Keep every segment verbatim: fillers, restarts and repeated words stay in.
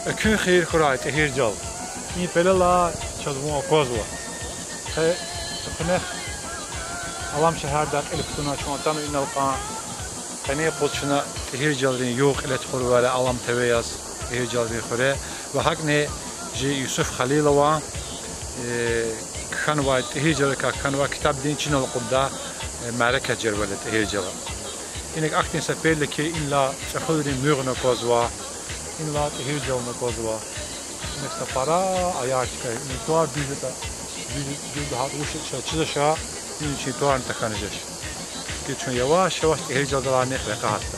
Экуьн хийир хьурай ТӀигьиржал. И пелелай чаз вун аквазва. Къе куьне Алам шегьердай кьил кутуна чун атанва инал кьван. Къенин юкъуз чна ТӀигьиржалрин югъ кьиле тухурвайди я Алам ТВ яз, ТӀигьиржалрин хуьре. Ва гьакӀни жи Юсуф Халилован, э, кхьенвай, ТӀигьиржалрикай кхьенвай китабдин чин алукьдай, э, мярекат жервал я ТӀигьиржала. Инаг ахьтин сеферда хьи, инлай чӀехилрин муьгъни аквазва, инлай ТӀигьиржални аквазва. Инаг са пара аяр чка я, и тӀвар дуьз ятӀа, дуьз, дуьз лагьайтӀа вуч ятӀа чиз жеда, и чи тӀварни тахьана жеч. Ки чун яваш-яваш ТӀигьиржалдалайни рекье гьатда.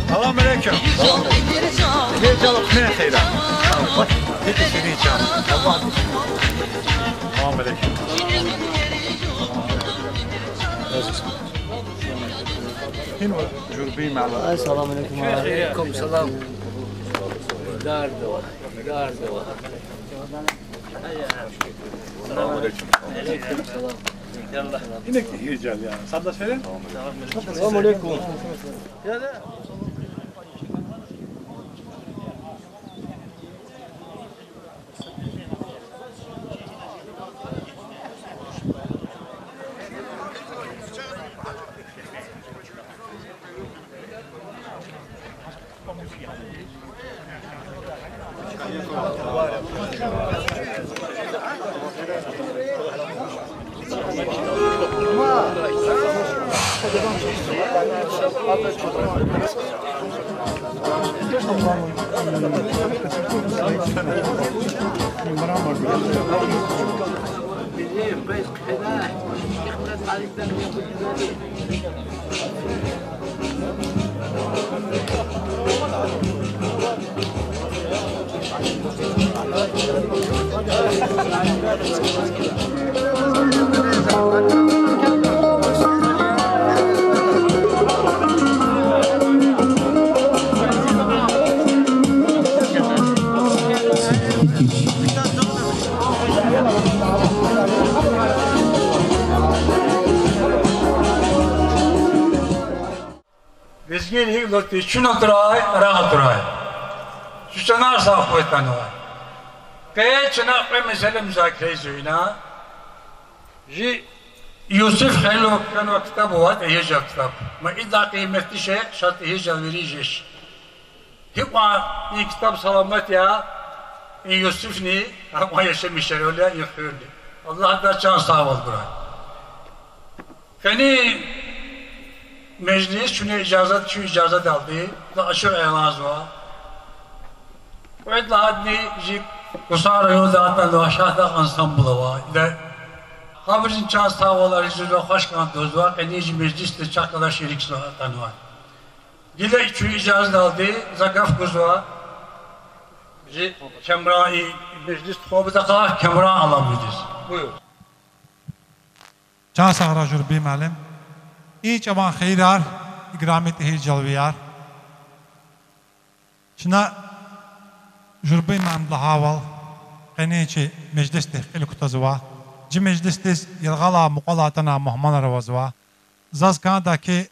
Салам алейкум. Салам алейкум. Гьеле чан, хъне хейра. Гьеле ширин чан. Салам алейкум. Гьин ва Журбин мала. Ай, салам алейкум. Алейкум салам. Дарда ва, дарда ва. Салам алейкум. Алейкум салам. Инаг ТӀигьиржал я. Садла ферен? Салам алейкум. Лезгийри гьикӀ лугьуди, чун атурай, рагъ атурай. Чи чанар сагъ хьуй атанва. Къе чна кьве месэла музакире ийизва ина. Жи Юсиф Халилова кхьенва ктаб ава, ТӀигьиржал ктаб. Ма идалай къиметлу шей, ша ТӀигьиржал вири жеч. Гьикьван и ктаб саламат я, и Юсифни гьакьван яшамиш жезвайвал я и хуьрни. Аллагьди чан сагъвал гурай. Къенин межлис чуьне ижазат, чун ижазатдалди, за ашукь ягъазва. Кьвед лагьайдини жи Кусан районда атанвай Шагьдагъ ансамбль ава. Ида гьабурузни чан сагъвал арзузва, хвашкан дузва, къенин жи межлисда чахъ галаз шерикзава атанвай. Гила чуьн ижазатдалди за гаф гузва жи Камран, и межлис тухвабуд акъа Камран Аламвидиз. Буюр. Чан сагърай, Журбин муаллим. И чӀаван хийирар, играми ТӀигьиржалвияр. Чна Журбин муаллимди лагьайвал, къенин чи межлисдихъ кьил кутазва. Чи межлисдиз яргъалай, мукьвалай атанвай мугьманар авазва. Заз кӀандай хьи,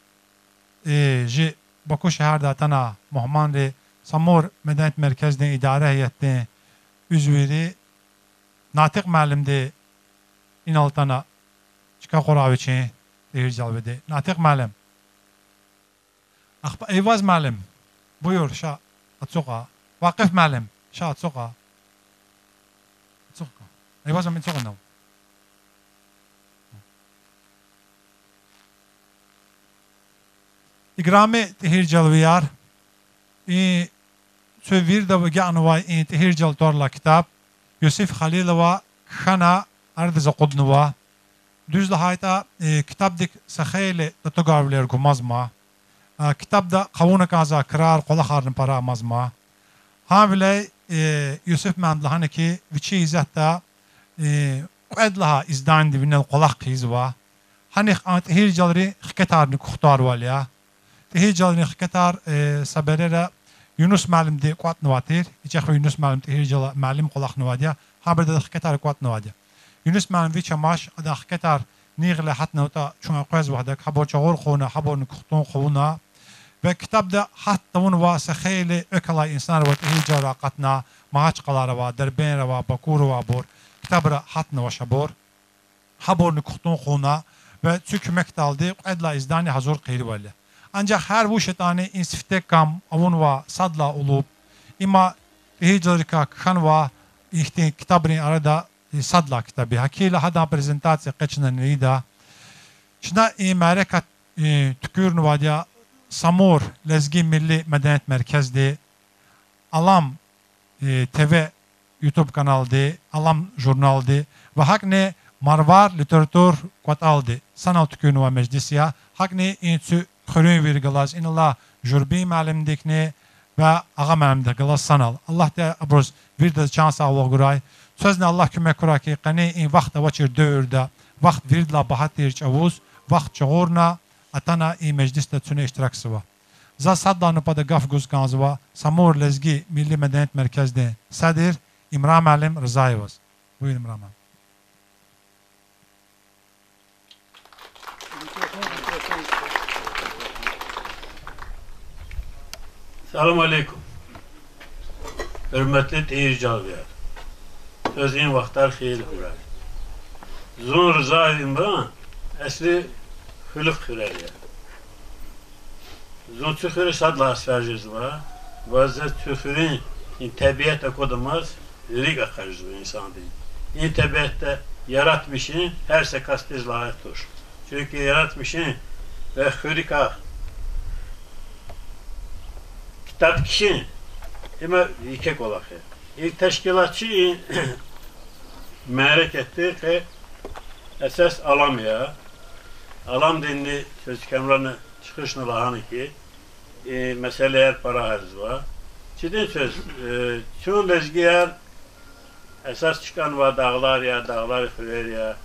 жи Баку шегьердай атанвай мугьманри, Самур меденият меркездин идара гьайятдин уьзвийри, Натикь муаллимди инал атана, чка кьурай вичин ТӀигьиржалвиди. Натикь муаллим. Ахпа Эйваз муаллим. Буюр, ша ацукьа. Вакъиф муаллим, ша ацукьа. Ацукьа. Эйваз муаллим, ацукьа инал. Играми ТӀигьиржалвияр, и куь вирида агакьнавай и ТӀигьиржал тӀвар алай ктаб Юсиф Халилова кхьена, арадиз акъуднава. Дуьз лагьайтӀа, ктабдик са хейлин татугайвилер гумазма. Ктабда хъувуна кӀанзавай крар, кӀвалахарни пара амазма. Гьавиляй Юсиф муаллимди лагьана хьи, вичи исятда кьвед лагьай изданиди винел кӀвалах хъийизва. Гьанихъ ам тӀигьиржалрин хкетарни кухтарвал я. ТӀигьиржалрин хкетар са берера Юнус муаллимди кӀватӀнавай тир, и чӀехи Юнус муаллим тӀигьиржалай муаллим кӀвалахнавайди я, гьа береда хкетар кӀватӀнавайди я. Юнус муаллим вич амач, адан хкетар ни гъиле гьатнаватӀа чун акъваздай, гьабур чагъур хъувуна, гьабурни кухтун хъувуна. Ва ктабда гьат тавунвай са хейлин экв алай инсанар ава, тӀигьиржалрай акъатна, Магьачкъалара авай, Дербентра авай, Бакура авайбур, ктабра гьатнавач абур. Гьабурни кухтун хъувуна ва куь куьмекдалди кьвед лагьай издани гьазур хъийивал я. Анжах гьар вуч ятӀани и сифте кам авунвай сад лагьай улуб, има тӀигьиржалрикай кхьенвай ихьтин ктабрин арада сад лагьай ктаб я. Гьакила гьадан презентация къе чна ийида. Чна и мярекат туькӀуьрнавайди я Самур лезги милли меденият меркезди, Алам ТВ YouTube каналди, Алам журналди ва гьакӀни Марвар литератур кӀватӀалди санал туькӀуьрнавай межлис я. ГьакӀни и куь хуьруьнвийри галаз, инал алай Журбин муаллимдикни ва Агъа муаллимдихъ галаз санал. Аллагьди абуруз виридаз чан сагъвал гурай. Квезни Аллагь куьмек гурай хьи, къенин и вахт авачир девирда, вахт виридалай багьа тир чӀавуз, вахт чагъурна, атана и межлисда куьне иштиракзава. За сад лагьай нубатда гаф гуз кӀанзава Самур лезги милли меденият меркездин седр Имран муаллим Ризаеваз. Буюр, Имран муаллим. Салам алейкум. Гьуьрметлу тӀигьиржалвияр. Квез и вахтар хийир хьурай. Зун Ризаев Имран, эсли Хуьлуьхъ хуьряй я. Зун куь хуьре сад лагьай сефер жезва. Ваз за цуьхуьруьн и тебиат аквадамаз рикӀ ахъа жезва инсандин. И тебиатда яратмишин гьар са касдиз лайих туш. Чуьнки яратмишин ве хуьруькай ктаб кхьин, има еке кӀвалах я. И тешкилатчи и мярекатдин къе эсас алам я. Аламдинни чаз Камрана чыгъышна лагьана хьи, и месэлаяр пара гьазва. Чидин чаз, э, чун лезгияр эсас чкӀанвай дагълар я, дагъларин хуьрер я.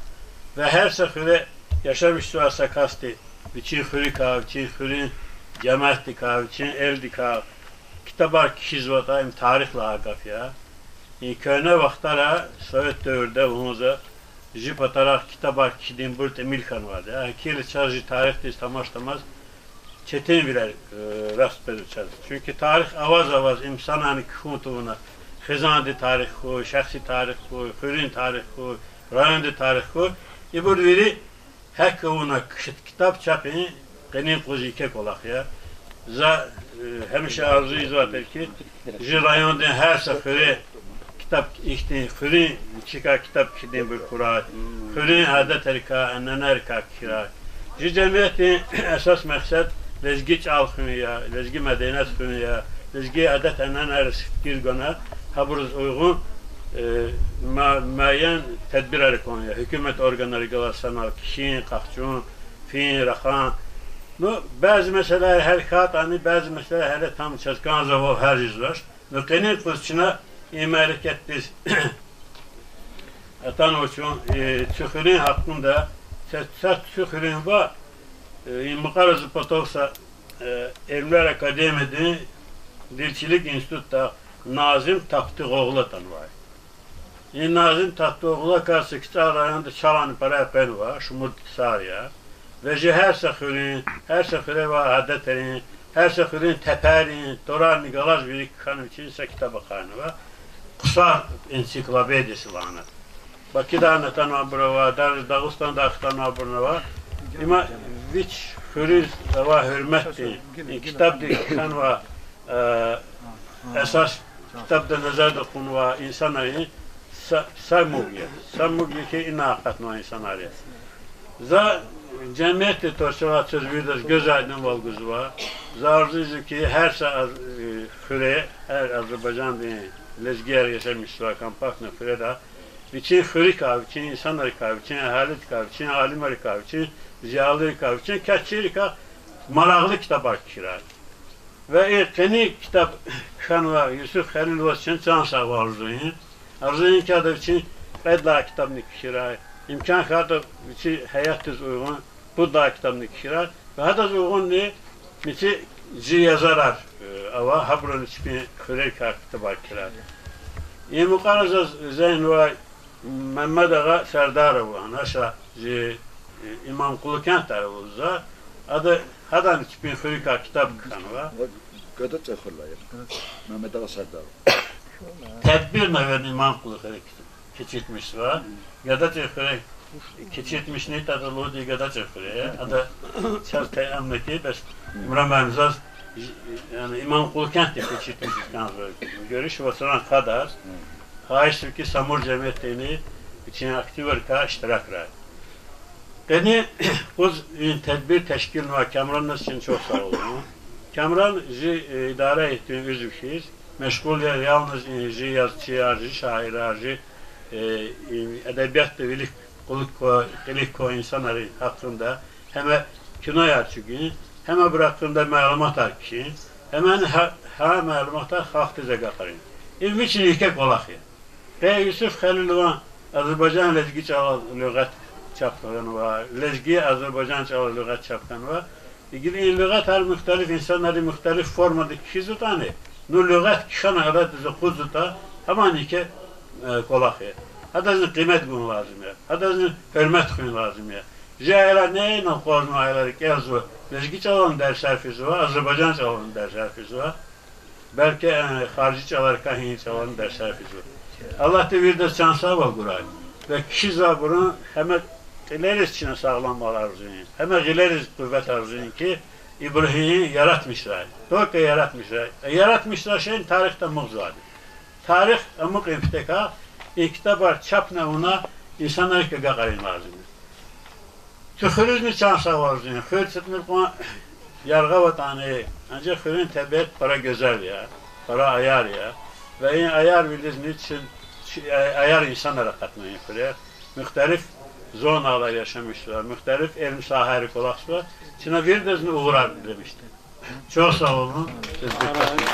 Ва гьар са хуьре яшамиш жезвай са касди вичин хуьруькай, вичин хуьруьн жемятдикай, вичин элдикай ктабар кхьизватӀа, им тарих лагьай гаф я. И куьгьне вахтара, совет девирда лугьун за, жи патарихъ ктабар кхьидайбур тӀимил хьанвайди я. Гьакӏ хьайила чаз жи тарихдиз тамашламаз четинвилер, э, раст къвезва чаз. Чуьнки тарих аваз-аваз инсанарни кхьун тавуна, хизандин тарих хьуй, шехсин тарих хьуй, хуьруьн тарих хьуй, райондин тарих хьуй. Ибур вири гьакӏ авуна кт-, ктаб чапин къенин юкъуз еке кӀвалах я. За, э, гьамиша арзу ийизвай тир хьи, жи райондин гьар са хуьре ктаб, ихьтин хуьруьн вичикай ктаб кхьидайбур хьурай, хуьруьн адетрикай, эненерикай кхьирай. Жи жемиятдин эсас мексед лезги чӀал хуьн я, лезги меденият хуьн я, лезги адет-эненерриз фикир гана, гьабуруз уйгъун, э, ма-, муайен тедбирар кьун я, гьукумат органари галаз санал кхьин, къахчун, фин, рахан. Ну, бязи месэлаяр гьялкайтӀани, бязи месэлаяр гьеле там чаз кӀанзавай гьар жезвач. Ну, къенин юкъуз чна и мярекатдиз атанва чун, э, цуьхуьруьн гьакъунда, са, са цуьхуьруьн ва, э, и мукьвара зи патав са, э, Илимлер академиядин дилчилик институтда Назим Таптигъоглу атанвай. И Назим Таптигъоглу кас КцӀар районда чалайни пара къвенва, шумуд йисар я. Ва жи гьар са хуьруьн, гьар са хуьре авай адетрин, гьар са хуьруьн теперин тӀварарни галаз вири кхьена вичин са ктаб ахъайнава. Хъсан энциклопедия лагьана. Бакудайни атанвайбур ава, Дагъ-, Дагъустандай хтанвайбурни ава. Има вич хуьруьз авай гьуьрметдин, и ктабдик кхьенвай, э, эсас ктабда назарда кьунвай инсанрин са, са муг я. Са муг я хьи, ина акъатнавай инсанар я. За жемиятдин тӀварцӀелай чаз виридаз гуьзайдынвал гузва. За арзу ийизва хьи, гьар са аз-, э, хуьре, гьар Азербайжандин лезгияр яшамиш жезвай компактный хуьреда вичин хуьруькай, вичин инсанрикай, вичин агьалидикай, вичин алимрикай, вичин зиялурикай, вичин кесчийрикай марагълу ктабар кхьирай. Ва и къенин ктаб кхьенвай Юсуф Халиловаз чна чан сагъвал арзу ийин. Арзу ийин хьи, ада вичин кьвед лагьай ктабни кхьирай, имкан хьайитӀа вичин гьаятдиз уйгъун пуд лагьай ктабни кхьирай. Ва гьадаз уйгъунни мици жи язарар, э, ава, гьабурни чпин хуьрерикай ктабар кхьирай. И мукьвара заз зенг авай Мегьамед агъа Сардаров лагьана, ша жи, э, Имамкъуликентдай авур за, ада, гьадани чпин хуьруькай ктаб кхьенва. Гадацӏай хуьр я, Мегьамед агъа Сардаров. Тедбир, наверно, Имамкъуликентдай кичӏетмишзава. Гадацӏай хуьре кичӏетмишни тӏа лугьуди Гадацӏай хуьре. Ада чаз тӏа амни хьи, бес Имран муаллим, заз, яни, Имамкъуликентдай кичӏетмишиз кӏанзава. Гуьруьш вацран къадаз. Гьа ишди хьи, Самур жемятдини вичин активрикай иштиракрай. Къенин юкъуз и тедбир тешкилнавай Камраназ чна чухсагъул лугьун. Камран жи, э, идара гьайитин уьзв хьиз, машгъул я ялниз и жи язучияр, жи шаирар, жи, э, и эдебиятда вилик, кьулухъ ква-, кьилик квай инсанрин гьакъинда гьам кинояр чӏугун, гьам абурун гьакъинда малуматар кхьин, гьамни гьа, гьа малуматар халкьдиз агакьарин. Им вични еке кӏвалах я. Къе Юсуф Халилован азербайжан лезги чӏалал лугъат чап хьанва, лезги азербайжан чӏалал лугъат чап хьанва. Игила и лугъатар мухталиф инсанри мухталиф формада кхьизватӏани, ну, лугъат кхьена арадиз акъудзаватӏа, гьамни еке, э, кӏвалах я. Гьадазни къимет гун лазим я, гьадазни гьуьрмет хуьн лазим я. Жи аялар, нянал акъвазнавай аялар кӏелзава, лезги чӏалални дерсер физва, азербайжан чӏалални дерсер физва. Белки, э, харжи чӏаларикай, гьи чӏалални дерсер физва. Аллагьди виридаз чан сагъвал гурай. Ва кхьизвайбурун гьам кьилериз чна сагъламвал арзуин, гьам гъилериз къуват арзуин хьи, Ибрагьим яратмишзавай, только яратмишзавай. Яратмишзавай шейни тарихда амукьзавайди. Тарих амукьун патал и ктабар чапни авуна, инсанрихъ агакьарин лазим я. Куь хуьруьзни чан сагъвал гуз, хуьр цӀитӀмир кьван яргъа аватӀани, анжах хуьруьн тебиат пара гуьзел я, пара аяр я. Ва и аярвилизни чи, чи аяр инсанар акъатна и хуьрер. Мухталиф зоналар яшамиш жезва, мухталиф илим сагьайри кӀвалахзава, чна виридазни угърар тӀимил жеда. Чухсагъул, сиз дикъатдиз.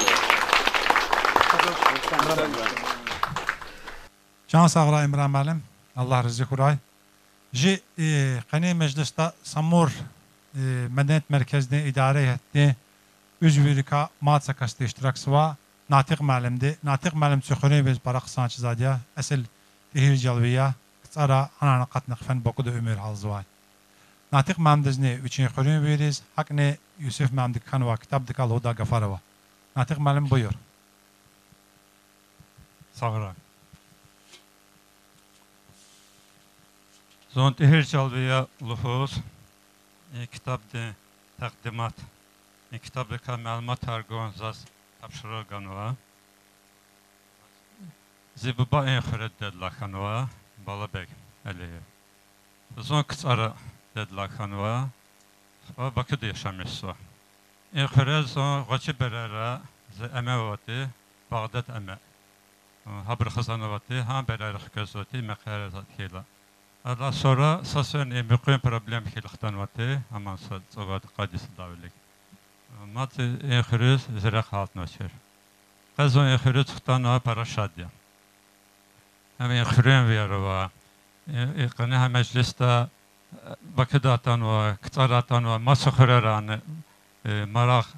Чан сагърай, Имран муаллим, Аллагь рази хьурай. Жи, э, къенин межлисда Самур, э, меденият меркездин идарай гьайатдин уьзвийрикай мад са касди иштиракзава, Натикь муаллимди. Натикь муаллим куь хуьруьнвийриз пара хъсан чизвайди я, асул ТӀигьиржалви я, КцӀара, гьанани акъатна хъфена Бакуда уьмуьр гьалзавай. Натикь муаллимдизни вичин хуьруьнвийриз, гьакӀни Юсуф муаллимди кхьенвай ктабдикай лугьудай гафар ава. Натикь муаллим, буюр. Сагърай. Зун ТӀигьиржалви я лугьуз, и ктабдин такьдимат, и ктабдикай малуматар гун заз тапшуругъ ганва. Зи буба и хуьре дидедилай хьанва, Балабег Алиев. Зун КцӀара дидедилай хьанва, ахпа Бакуда яшамиш жезва. И хуьре зун гъвечӀи берера, зи эме авайди, Багъдад эме. Гьабуру хизан авайди, гьа берера хквезвайди, мехъерар затӀ хьайила. Адалай сура са сивни и муькъуьн проблема хьайила хтанвайди, аман са цӀувад-къад йисалай вилик. Мад и хуьруьз зи рехъ гьалтнавачир. Къе зун и хуьруьз хтанвай пара шад я. Гьам и хуьруьнвияр ава, и, и къенин гьа межлисда, э, Бакудай атанвай, КцӀара атанвай, маса хуьрерани, э, марагъ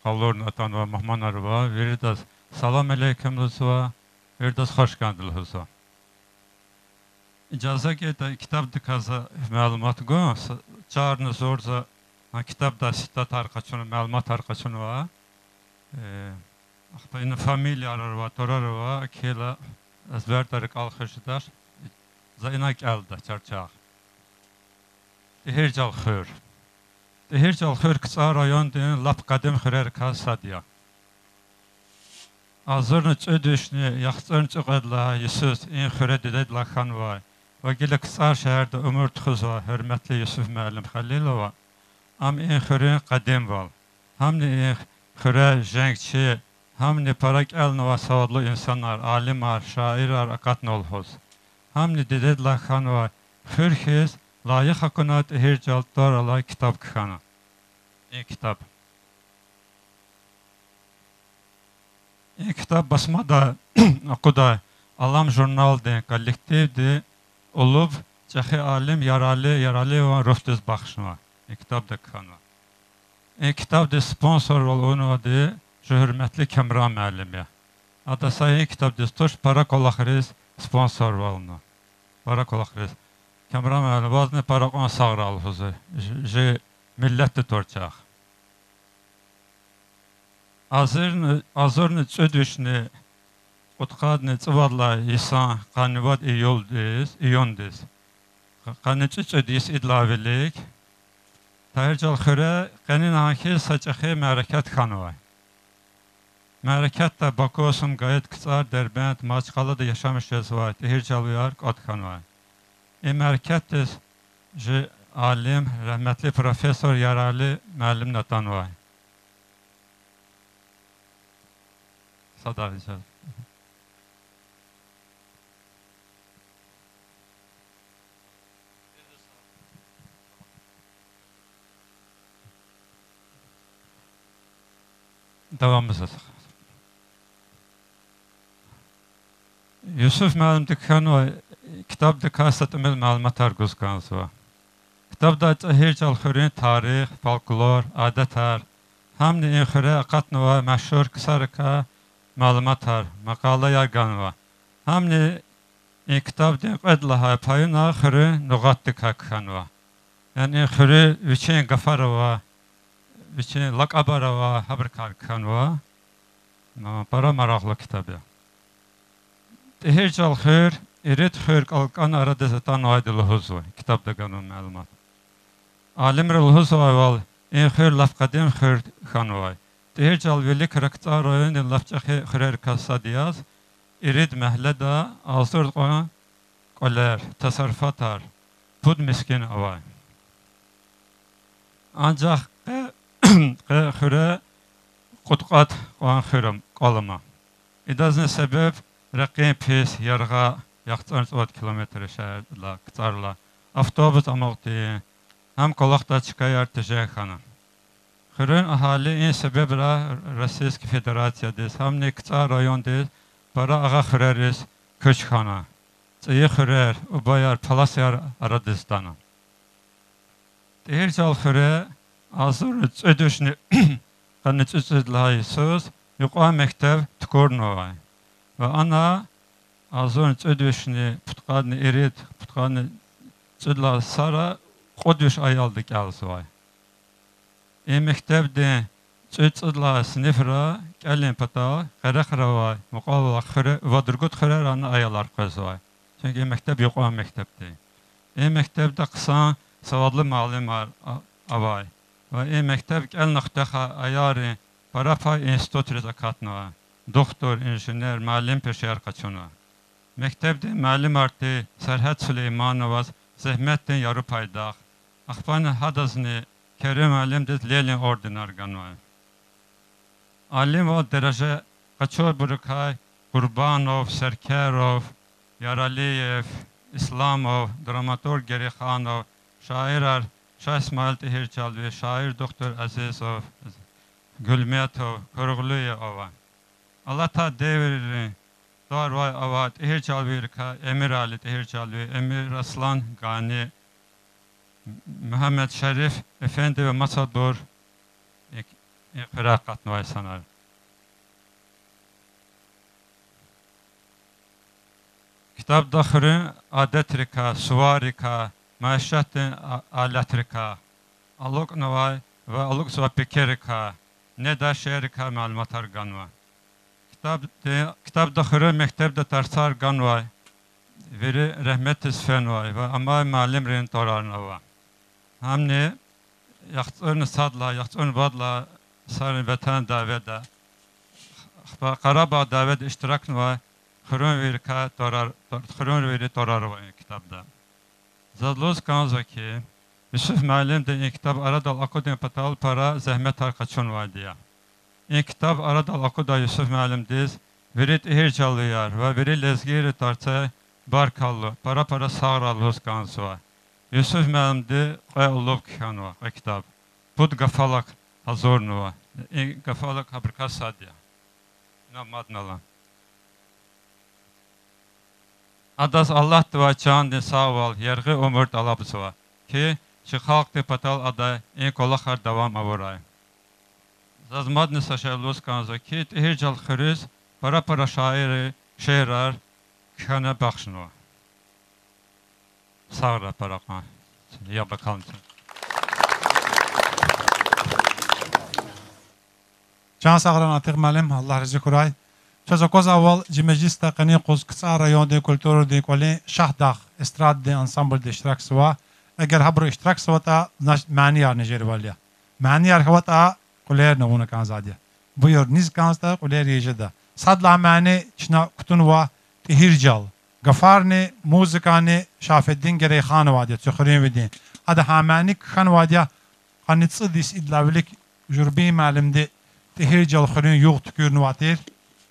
къалурна атанвай мугьманар ава, виридаз салам алейкум лугьузва, виридаз хвашканда лугьузва. Ижаза гайитӀа, и ктабдикай за малумат гун, с-, чарна зурза, а, ктабда сифтетар къачун, малуматар къачунва. Э, ахпа ина фамилияр ава, тӀварар ава, ахьайила эзберда рикӀел хуьз жедач, за ина кӀелда чарчагъ. ТӀигьиржал хуьр. ТӀигьиржал хуьр КцӀар райондин лап къадим хуьрерикай сад я. Агъзурни цӀуд вишни яхцӀурни цӀикьвед лагьай йисуз и хуьре дидедилай хьанвай ва гила КцӀар шегьерда уьмуьр тухузвай гьуьрметлу Юсуф муаллим Халилова, ам и хуьруьн къадимвал, гьамни и хуьре женгчи, гьамни пара кӀелнавай савадлу инсанар, алимар, шаирар акъатнава лугьуз, гьамни дидедилай хьанвай хуьр хьиз лайих акуна ТӀигьиржал тӀвар алай ктаб кхьена. И ктаб. И ктаб басмадай акъудай Алам журналдин коллективди улуб чӀехи алим Ярали Яралиеван руфдиз бахшнава. И ктаб да кхьенва. И ктабдиз спонсорвал авунвайди жи гьуьрметлу Камран муаллим я. Ада са и ктабдиз туш пара кӀвалахриз спонсорвал авуна. Пара кӀвалахриз. Камран муаллим, вазни пара кьван сагърай лугьузва жи, жи миллетди тӀварцӀихъ. Агъзурни, агъзурни цӀуд вишни кьудкъадни цӀувад лагьай йисан къанни вад июлдиз, июндиз, къанни цӀи-, цӀуд йис идалай вилик ТӀигьиржал хуьре къенин гьа хьиз са чӀехи мярекат хьанвай. Мярекатда Баку, Сумгаит, КцӀар, Дербент, Махачкъалада яшамиш жезвай тӀигьиржалвияр кӀватӀ хьанвай. И мярекатдиз жи алим, рагьметлу профессор Ярали муаллимни атанвай. Садагъ ижаз. Давамиз аса. Юсуф муаллимди кхьенвай ктабдикай са тӀимил малуматар гуз кӀанзава. Ктабда ТӀигьиржал хуьруьн тарих, фольклор, адетар, гьамни и хуьре акъатнавай машгьур ксарикай малуматар, макъалаяр ганва. Гьамни и ктабдин кьвед лагьай паюна хуьруьн нугъатдикай кхьенва. Яни и хуьруьз вичин гафар ава, вичин лакӀабар ава, гьабурукай кхьенва. Пара марагълу ктаб я. ТӀигьиржал хуьр ирид хуьр кӀалкӀана арадиз атанвайди лугьузва ктабда ганва малумат. Алимри лугьузвайвал, И хуьр лап къадим хуьр хьанвай. ТӀигьиржал виликра КцӀар райондин лап чӀехи хуьрерикай сад яз, ирид мягьледа агъзур кьван кӀвалер, тасарруфатар, пуд мискӀин авай. Анжах къе, къе хуьре кьудкъад кьван хуьр ам-, кӀвал ама. Идазни себеб рекьин пис, яргъа, яхцӀурни цӀувад километр шегьердилай, КцӀарилай автобус амукь тир, гьам кӀвалахдай чкаяр тежен хьана. Хуьруьн агьали и себебрай Российский Федерациядиз, гьамни КцӀар райондиз пара агъа хуьрериз куьч хьана. ЦӀийи хуьрер, убаяр, паласар арадиз атана. ТӀигьиржал хуьре агъзурни цӀуд вишни къанни цӀуд-цӀуд лагьай йисуз юкьван мектеб тукӀурнавай. Ва ана агъзурни цӀуд вишни пудкъадни ирид, пудкъадни цӀуд лагьай йисара кьуд виш аялди кӀелзавай. И мектебдин цӀуд-цӀуд лагьай синифра кӀелин патал къерехра авай мукьвал алай хуьре-, вад-ругуд хуьрера ана аялар къвезвай. Чуьнки и мектеб юкьван мектеб тир. И мектебда хъсан савадлу муаллимар а-, авай. Ва и мектеб кӀелна хутахай аялрин пара пай институтриз акатнавай. Духтур, инженер, муаллим пешеяр къачунва. Мектебдин муаллимар тир Сергьят Сулеймановаз Зегьметдин Яру пайдах, ахпани гьадазни Керим муаллимдиз Ленин орденар ганвай. Алимвал дережа къачурбурукай Къурбанов, Серкеров, Яралиев, Исламов, драматург Герейханов, шаирар Шагь-Исмаил ТӀигьиржалви, шаир духтур Азизов, Гуьлметов, Куругълуев ава. Алатай девиррин тӀварвай авай тӀигьиржалвийрикай Эмирали ТӀигьиржалви, Эмираслан Гани, Мугьаммед Шариф эфенди ва масадбур и, и хуьряй акъатнавай инсанар. Ктабда хуьруьн адетрикай, суваррикай, майишатдин а-, алатрикай, алукӀнавай ва алукӀзавай пекерикай, недай шейэрикай малуматар ганва. Ктабди-, ктабда хуьруьн мектебда тарсар ганвай вири рагьметдиз фенвай ва амай муаллимрин тӀварарни ава. Гьамни яхцӀурни сад лагьай, яхцӀурни вад лагьай йисарин Ватан дяведа, ахпа Къарабагъ дяведа иштиракнавай хуьруьнвийрикай тӀварар, хуьруьнвийрин тӀварар ава и ктабда. Заз лугьуз кӀанзава хьи, Юсуф муаллимди и ктаб арадал акъудун патал пара зегьметар къачунвайди я. И ктаб арадал акъудай Юсуф муаллимдиз вири тӀигьиржалвияр ва вири лезгийрин тарци баркалла, пара-пара сагърай лугьуз кӀанзава. Юсуф муаллимди кьве алуф кхьенва, кьве ктаб. Пуд гафалак гьазурнава. И гафалак гьабурукай сад я. Ина мадни ала. Адаз Аллагьдивай чандин сагъвал, яргъи умур тӀалабзава хьи, чи халкьдин патал адай и кӀвалахар давам авурай. Заз мадни са шей лугьуз кӀанзава хьи, ТӀигьиржал хуьруьз пара-пара шаирри шиирар кхьена бахшнава. Сагърай пара кьван. Яб акалмишна. Чан сагърай, Натикь муаллим, Аллагь рази хьурай. Чаз аквазвайвал, чи межлисда къенин юкъуз КцӀар райондин культурадин кӀвалин Шагьдагъ эстрададин ансамблди иштиракзава. Эгер гьабуру иштиракзаватӀа, значит, манияр нежервал я. Манияр хьайитӀа, кьуьлерни авуна кӀанзавайди я. Буюр, низ кӀанзаватӀа, кьуьлер ийиз жеда. Сад лагьай мани чна кутунва ТӀигьиржал. Гафарни, музыкани Шафеддин Герейхановади я, цуьхуьринвидин. Ада гьа мани кхьенвайди я, къанни цӀуд йис идалай вилик Журбин муаллимди ТӀигьиржал хуьруьн югъ туькӀуьрнавай тир.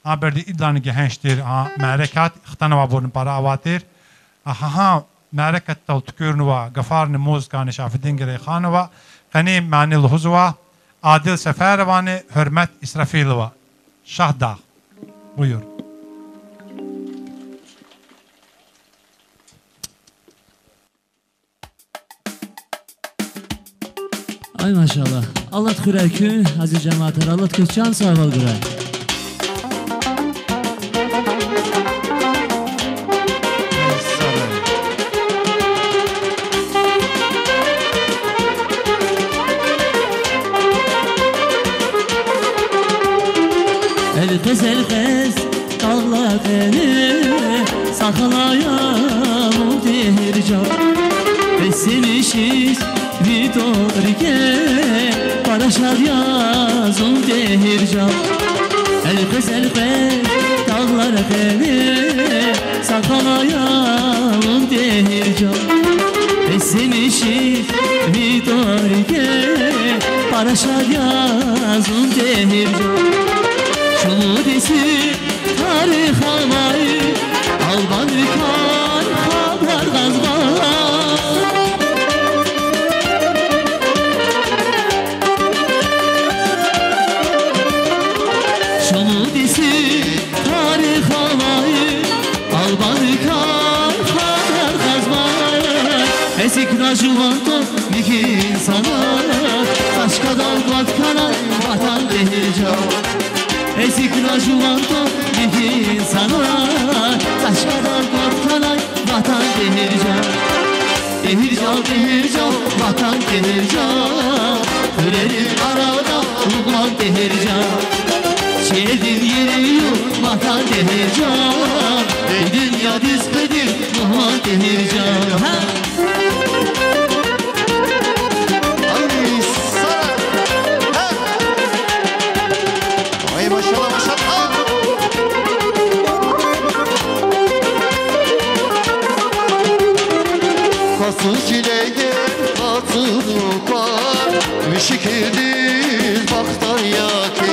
Гьа береди идалайни гегьенш тир, гьа мярекат хтанвайбурни пара авай тир. Гьа, гьа мярекатдал туькӀуьрнавай гафарни музыкани Шафеддин Герейханова, къенин мани лугьузва Адил Сеферовани Гьуьрмет Исрафилова. Шагьдагъ. Буюр. Ай машаллагь. Алад хьурай куьн, азиз жемятар, алад квез, чан сагъвал гурай. Элкъвез, элкъвез тӀаллахъ къене, сагълай авун ТӀигьиржал. Бес емишиз ви ТӀвар ке, пара шад я зун, Тегьиржан. Элкъвез-элкъвез дагълар къене, сагъ хьана я вун, Тегьиржан. Эсемиши ви тӀвар ке, пара шад я зун, Тегьиржан. Шумуд йисуз тарих авай, албанрикай хабар гъазвай. Шумуд йисуз тарих авай, албанрикай хабар гъазвай. Эцигна жуван тӀвар, михьи инсанар, са чкадал кӀватӀ хьанай ватан, Тегьиржан. Эцигна жуван тӀвар, михьи инсанар, са чкадал кӀватӀ хьанай ватан, Тегьиржан. Тегьиржан, Тегьиржан, ватан, Тегьиржан, хуьрерин арада Лугьман, Тегьиржан. Чи элдин ери я ватан, Тегьиржан, и дуьньядиз къадим мугьман, Тегьиржан. Гьа! Ай, сара! Гьа! Ай, машалла, машалла! Кьасу чилегер, кьасу руквар, ви шикилдиз бахтар я хьи,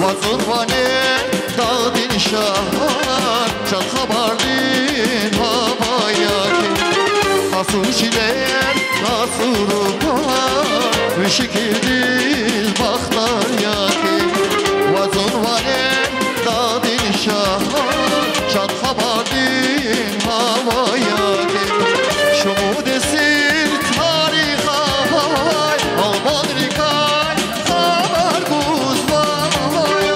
вацӀун ванер, дагъдин шагьар, шад хабардин гьава я хьи. Кьасу чилер, кьасу руквар, ви шикилдиз бахтар я хьи, вацӀун ванер, дагъдин шагьар, шад хабардин гьава я хьи. Шумуд йисуз тарих авай, албанрикай хабар гузвай.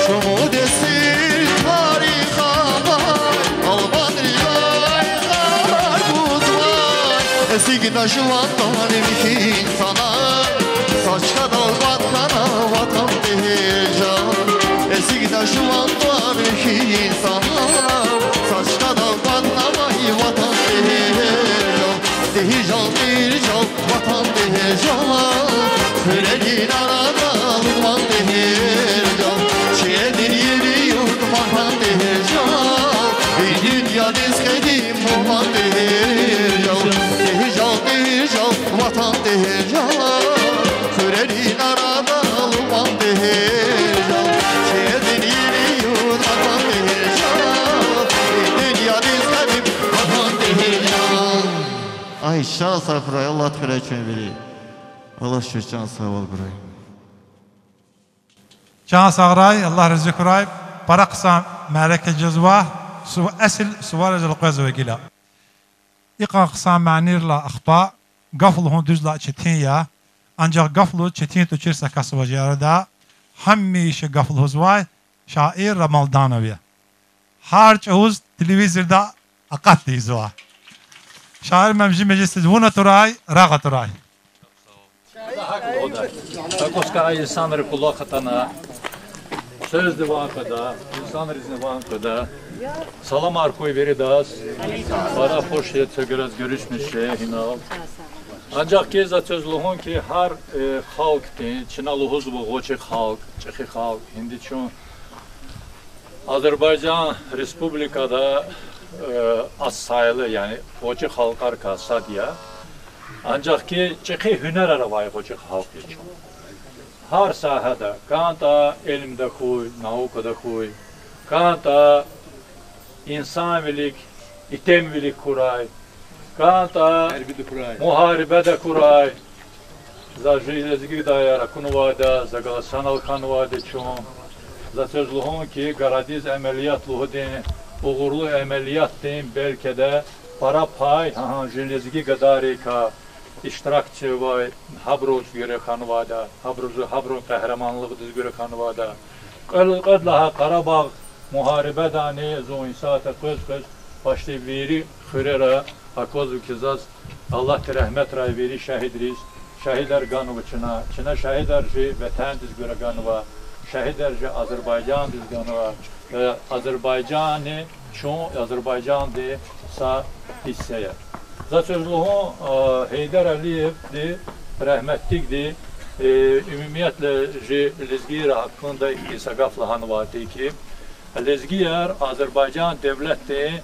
Шумуд йисуз тарих авай, албанрикай хабар гузвай. Эцигна жуван тӀвар, михьи инсанар, са чкадал кӀватӀ хьана ватан, Тегьиржан. Эцигна жуван тӀвар, михьи инсанар, са чкадал кӀватӀ хьанай ватан, Тегьиржан. Тегьиржан, Тегьиржан, ватан, Тегьиржан, хуьрерин арада Лугьман, Тегьиржан. Чи элдин ери я ватан, Тегьиржан, и дуьньядиз къадим мугьман, Тегьиржан. Тегьиржан, Тегьиржан, ватан, Тегьиржан, хуьрерин арада Лугьман, Тегьиржан. Чи элдин ери я ватан, Тегьиржан, и дуьньядиз къадим ватан, Тегьиржан. Ай, чан сагъ хьурай, Аллагьди хуьрай чун вири. Аллагьди чаз чан сагъвал гурай. Чан сагърай, Аллагь рази хьурай. Пара хъсан мярекат жезва, су-, эсил суваризал къвезва гила. Икьван хъсан манийрилай ахпа, гаф лугьун дуьзлай четин я, анжах гаф лугьуз четин тушир са кас ава чи арада, гьамиша гаф лугьузвай шаир Рамалданов я. Гьар чӀавуз телевизорда акъат ийизва. Шаир мем жи межлисдиз вун атурай, рагъ атурай. Акваз квай инсанри кӀвалах атана, сёзни ван къведа, инсанризни ван къведа. Саламар хьуй виридаз. Пара хуш я цуьгуьраз гуьруьшмиша инал. Анжах квез, за квез лугьун хьи, гьар, э, халкьдин, чна лугьузва гъвечӀи халкь, чӀехи халкь, гьинди чун Азербайжан Республикада, э, аз сайлу, яни гъвечӀи халкьарикай сад я. Анжах квез чӀехи гьунерар авай гъвечӀи халкь я чун. Гьар сагьада, кӀантӀа илимда хьуй, наукада хьуй, кӀантӀа инсанвилик, итимвилик хьурай, кӀантӀа мугьарибеда хьурай. За жи лезгидаяр акунвайди, за галаз санал хьанвайди чун. За квез лугьун хьи, гарадиз амалият лугьудин, угъурлу амалиятдин белки де пара пай гьа жи лезги гадайрикай иштиракчи авай, гьабуруз гуьре хьанвайди, гьабуруз, гьабурун къагьриманлугъдиз гуьре хьанвайди. Кьвед, кьвед лагьай Къарабагъ мугьарибедани зун исятда къвез-къвез пашти вири хуьрера аквазва хьи, заз Аллагьди рагьметрай вири шагьидриз, шагьидар ганва чна, чна шагьидар жи ветендиз гуьре ганва. Шегьидар жи Азербайжандиз ганва, э, Азербайжани чун Азербайжандин са гьиссе я. За чаз лугьун, э, Гьейдар Алиевди, рагьметдикди, э, умумиятла жи лезгийрин гьакъинда ихьтин са гаф лагьанвайди хьи, лезгияр Азербайжан девлетдин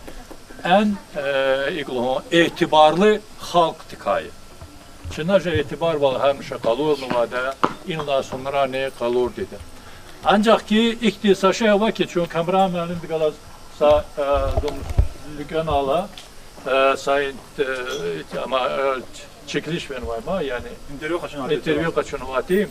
эн, э, икӀ лугьун, итибарлу халкьдикай я. Чна жи итибарвал гьамиша къалурнавайди я, инлай сунрани къалурди я. Анжах хьи ихьтин са шей ава хьи, чун Камран муаллимди галаз са, э, зун луькӀуьнайла, э, са ин-, э, ама, э, чекилиш фенвай ма, яни интервью къачунвайди.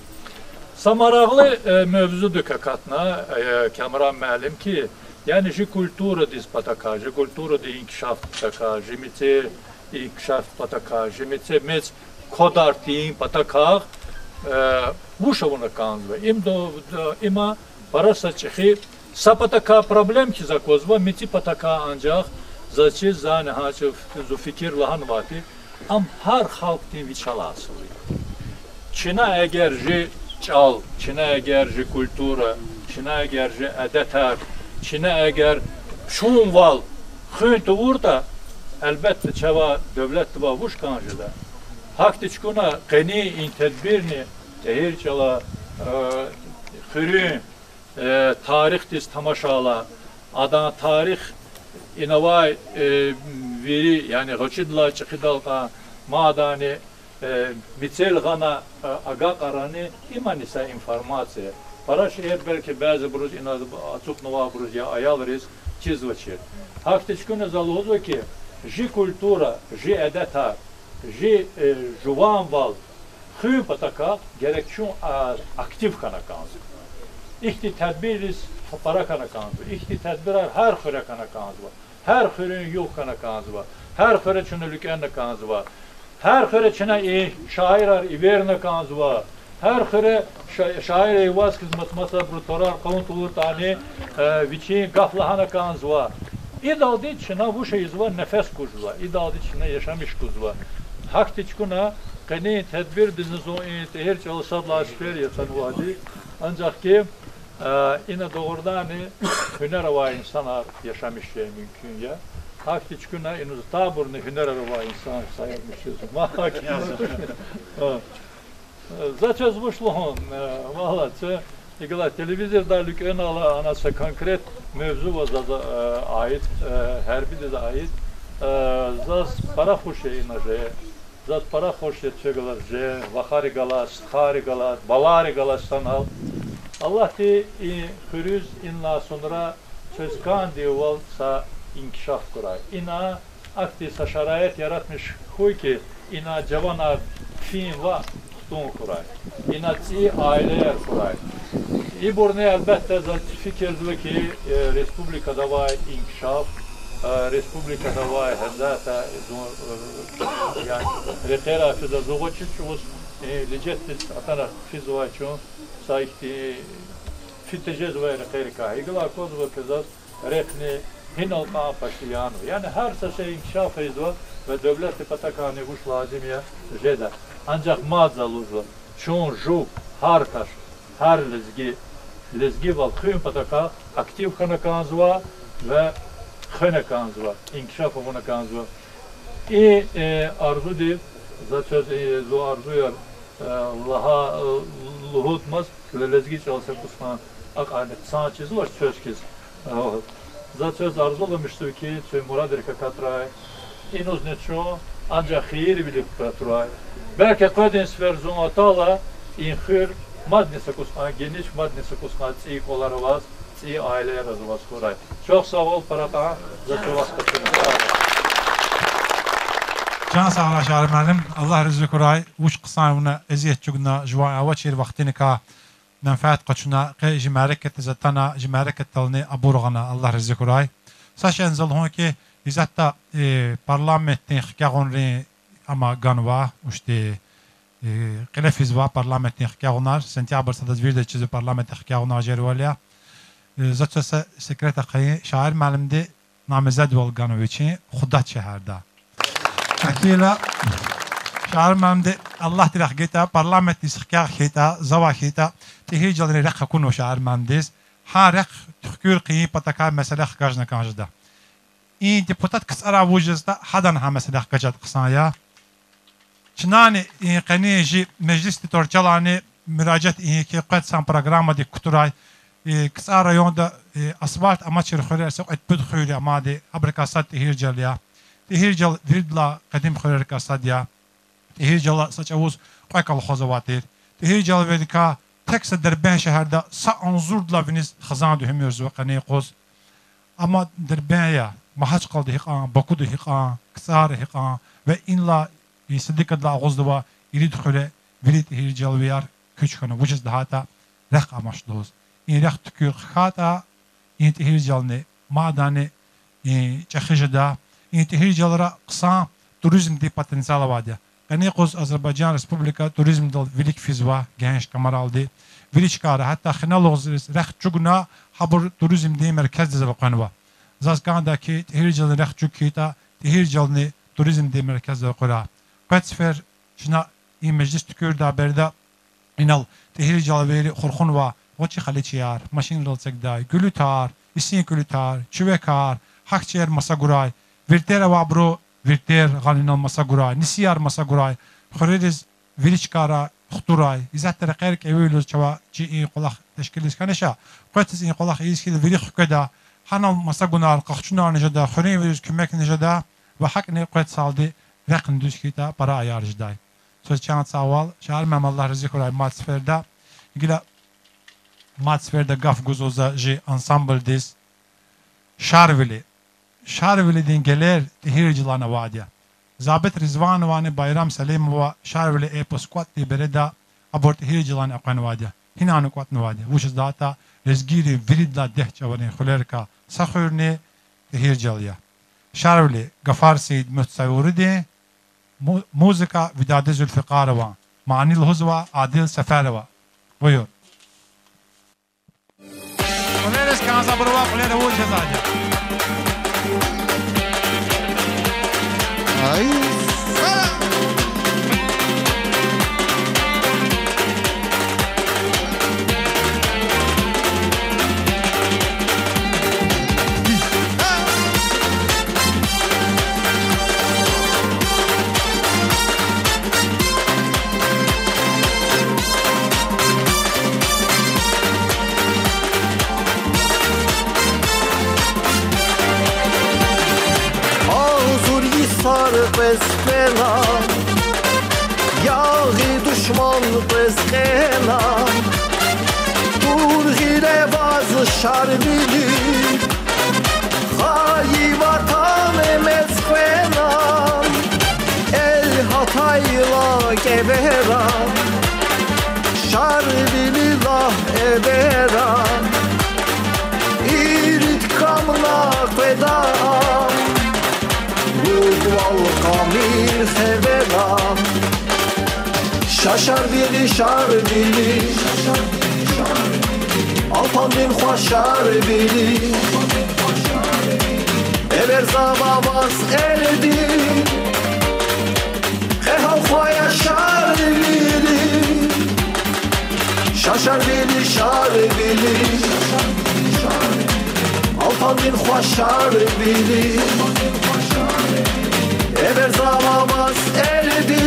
Са марагълу, э, мевзудик акатна, э, Камран муаллим хьи, яни жи культурадиз патакай, жи культурадин инкишаф патакай, жи мецин инкишаф патакай, жи мецин мез квадарин патакай, э, вуч авуна кӀанзава. Им до-, до-, има пара са чӀехи, са патакай проблем хьиз аквазва, мецин патакай анжах, заз чиз, зани гьа чӀав зу фикир лагьанвайди, ам гьар халкьдин вичелай асул я. Чна эгер жи чӀал, чна эгер жи культура, чна эгер жи адетар, чна эгер чунвал хуьн тавуртӀа, гьелбетда, чавай девлетдивай вуч кӀан жеда. Гьахьтин чукуна къенин и тедбирни ТӀигьиржал, э, хуьруьн, э, тарихдиз тамашайла, адан тарих инавай, э, вири, яни гъвечӀидалай чӀехидал кьван мадни, э, мецел гъана, э, агакьарани, имани са информация. Пара шейэр белки бязибуруз, инал ацукьнавайбуруз я аялриз чизвачир. Гьахьтин чукуна за лугьузва хьи, жи культура, жи адетар, жи, э, жуванвал хуьн патакай герек чун, а, актив хьана кӀанзава. Ихьтин тедбирриз пара хьана кӀанзава. Ихьтин тедбирар гьар хуьре хьана кӀанзава. Гьар хуьруьн югъ хьана кӀанзава. Гьар хуьре чна луькӀуьнна кӀанзава. Гьар хуьре чна и шаирар эверна кӀанзава. Гьар хуьре ша-, шаир Эйваз хьиз маса-масабуру тӀварар къавун тавуртӀани, э, вичин гаф лагьана кӀанзава. Идалди чна вуж ийизва, нефес гузва, идалди чна яшамиш гузва. Гьахьтин чукуна къенин тедбирдизни зун и ТӀигьиржал сад лагьай сефер я атанвайди, анжах хьи, э, ина дугъриданни гьуьнер авай инсанар яшамиш жен мумкин я. Гьахьтин чукуна ина за табурни гьуьнерар авай инсан гьисабламишзава. Заз чиз вуч лугьун, э, валлагь, чаз икӀ лагьай телевизордай луькӀуьнайла, ана са конкрет мевзу ава заз, э, аид, э, гьербидиз аид. Э, заз пара хуш я ина жен. Заз пара хуш я чи галаз жен, вахари галаз, стхайри галаз, балайри галаз санал. Аллагьди и хуьруьз инлай сунра чвез кӀандайвал са инкишаф хьурай. Ина ахьтин са шараит яратмиш хьуй хьи, ина жаванар фин ва хтун хьурай. Ина цӀийи аилаяр хьурай. Ибурни, гьелбетда, заз фикирзава хьи, э, республикада авай инкишаф, э, республикада авай гьазурда, э, яни рекьерай физвай, зун гъвечӀи чӀавуз, э, Лежетдиз атана физвай чун, са ихьтин фи тежезвай рекьерикай. Гила аквазва хьи заз рехъни гьинал кьван пашиянва. Яни гьар са шей инкишаф ийизва ва девлетдин патакайни вуч лазим я жеда. Анжах мад за лугьузва, чун жув, гьар кас, гьар лезги, лезгивал хуьн патакай актив хьана кӀанзава ва хвена кӀанзава, инкишаф авуна кӀанзава. И, э, арзуди, за чиз, э, зун арзуяр, э, лагьа, э, лугьудамаз, лезги чӀал са кӀус кьван акьван хъсан чизвач чвез хьиз. За чиз арзуламишзава хьи, чун мурадрик акатрай. Инузни чун анжах хийирвилик акатрай. Белки къведин сефер зун атайла, и хуьр мадни са кӀус кьван гениш, мадни са кӀус кьван цӀийи кӀвалара аваз, цӀийи аилаяр аваз хьурай. Чухсагъул пара кьван за чун вахт къачуна. Чан сагърай, Шаир муаллим, Аллагь рази хьурай, вуч хъсан вуна, эзият чӀугуна, жуван авачир вахтуникай менфят къачуна, къе жи мярекатдиз атана, жи мярекатдални абур гъана, Аллагь рази хьурай. Са шейни за лугьун хьи, исятда, э, парламентдин хкягъунрин ама ганва, учти, э, кьиле физва парламентдин хкягъунар, сентябрь садаз вирдаз чизва парламентдин хкягъунар жервал я. Э, за чиз са секрет ахъайин, Шаир муаллимди намезедвал ганва вичин Худад шегьерда. Ахирла, Шаир муаллимди, Аллагьди рехъ гайитӀа, парламентдиз хкягъ хьайитӀа, завай хьайитӀа, ТӀигьиржалрин рехъ акунва шаир муаллимдиз. Гьа рехъ туькӀуьр хъийин патакай месэла хкажна кӀан жеда. И депутат КцӀарай вуж жезватӀа, гьадан гьа месэла хкажайтӀа хъсан я. Чнани и къенин чи межлисдин тӀварцӀелайни муьражиат ийин хьи, къвед сан программадик кутурай, и КцӀар районда, и асфальт амачир хуьрер са кьвед-пуд хуьр я мад, абурукай сад ТӀигьиржал я. ТӀигьиржал виридалай къадим хуьрерикай сад я. ТӀигьиржала са чӀавуз кьве колхоз авай тир. ТӀигьиржалвийрикай тек са Дербент шегьерда са агъзурдалай виниз хизан дуьгьуьмуьрзава къенин юкъуз. Амма Дербент я, Магьачкъалада гьикьван, Бакуда гьикьван, КцӀара гьикьван ва инлай, и Сидикадалай агъуз авай ирид хуьре вири тӀигьиржалвияр куьч хьана, вучиз лагьайтӀа рехъ амач лугьуз. И рехъ туькӀуьр хъхьайтӀа, и тӀигьиржални мадни, и чӀехи жеда. И тӀигьиржалра хъсан туризмдин потенциал авайди я. Къенин юкъуз Азербайжан Республика туризмдал вилик физва, генш камаралди. Вири чкайра, гьатта хиналугъзиз рехъ чӀугуна, гьабур туризмдин меркездиз элкъвенва. Заз кӀанда хьи, ТӀигьиржалрин рехъ чӀугун хьайитӀа, ТӀигьиржални туризмдин меркездиз элкъуьрай. Къвед сефер чна и межлис туькӀуьрдай береда инал тӀигьиржалвийри хурхунвай гъвечӀи халичаяр, машинрал эцигдай, гуьлуьтар, исин куьлуьтар, чуьквекар, гьахьтин чилер маса гурай, виртер авайбуру виртер гъана инал маса гурай, нисияр маса гурай, хуьрериз вири чкайрай хтурай, исятда рекьер кӀевиз чавай чи и кӀвалах тешкилиз хьанач, къвезвайди и кӀвалах ийиз хьайила вири хкведа, гьанал маса гунар, къахчунарни жеда, хуьруьнвийриз куьмекни жеда ва гьакӀни къвед салди рехъни дуьз хьайитӀа пара аяр жедай. Свас чан цавал, Шаир муаллим, Аллагь рази хьурай, мад сеферда. Гила мад сеферда гаф гузва за чи ансамблдиз. Шарвили. Шарвилидин гелер ТӀигьиржалайни авайди я. Забит Ризвановани Байрам Салимова Шарвили эпос кӀватӀдай береда абур ТӀигьиржалайни элкъвенвайди я. Гьинани кӀватӀнавайди я. Вучиз лагьайтӀа лезгийрин виридалай дегь чӀаварин хуьрерикай са хуьрни ТӀигьиржал я. Шарвили, гафар Сеидмугьтзавуридин, му-, музыка Видади Зулфикъарован, мани лугьузва Адил Сеферова. Буюр. Кьуьлериз кӀанзавайбурувай кьуьлер авур жезвайди я. Ай, сара! Агъзур йисар къвез фена, ягъи душман къвез кьена, тур гъиле ваз Шарвили, хайи ватан мез хвена, эл гьатайла кӀевера, Шарвили лагь эвера, ирид камна къведа, лугьвал къамир хвена. Ша Шарвили, Шарвили, Алпандин хва Шарвили, эверзава ваз элди, къе гьал хва я Шарвили. Ша Шарвили, Шарвили, Алпандин хва Шарвили, эверзава ваз элди,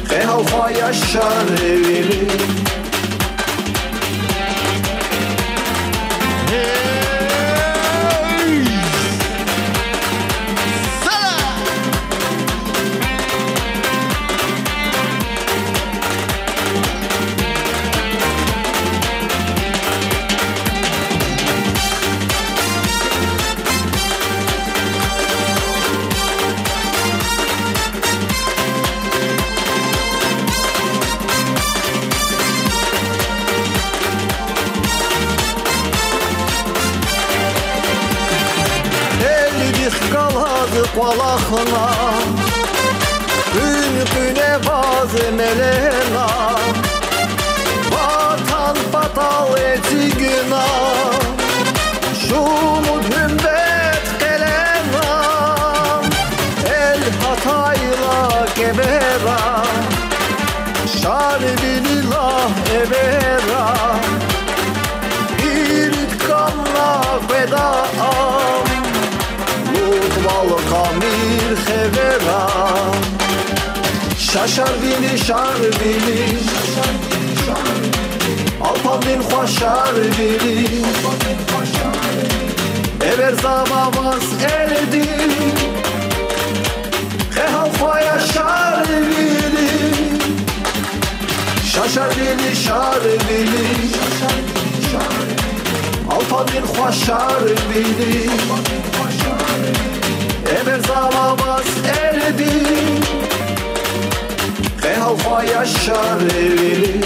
къе гьал хва я Шарвили. Элдихъ галаз кӀвалахна, къуьн-къуьне ваз мелена, Ватан патал эцигна, шумуд гьуьмбет къелена, эл Шарвили, Шарвили, Алпандин хва Шарвили, эверзава ваз элди, къе гьал хва я Шарвили. Шарвили, Шарвили, Алпандин хва Шарвили, эверзава ваз элди, къе гьал хва я Шарвили.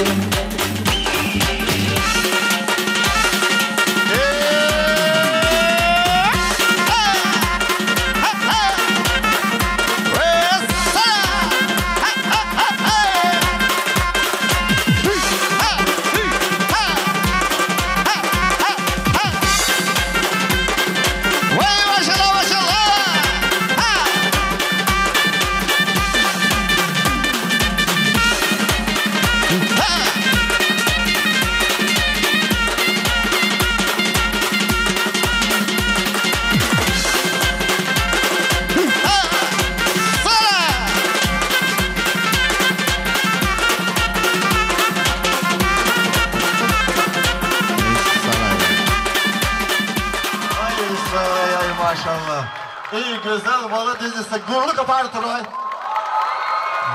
Ай, са-, ай, машаллагь. И гуьзел баладиз са гурлу капар турай.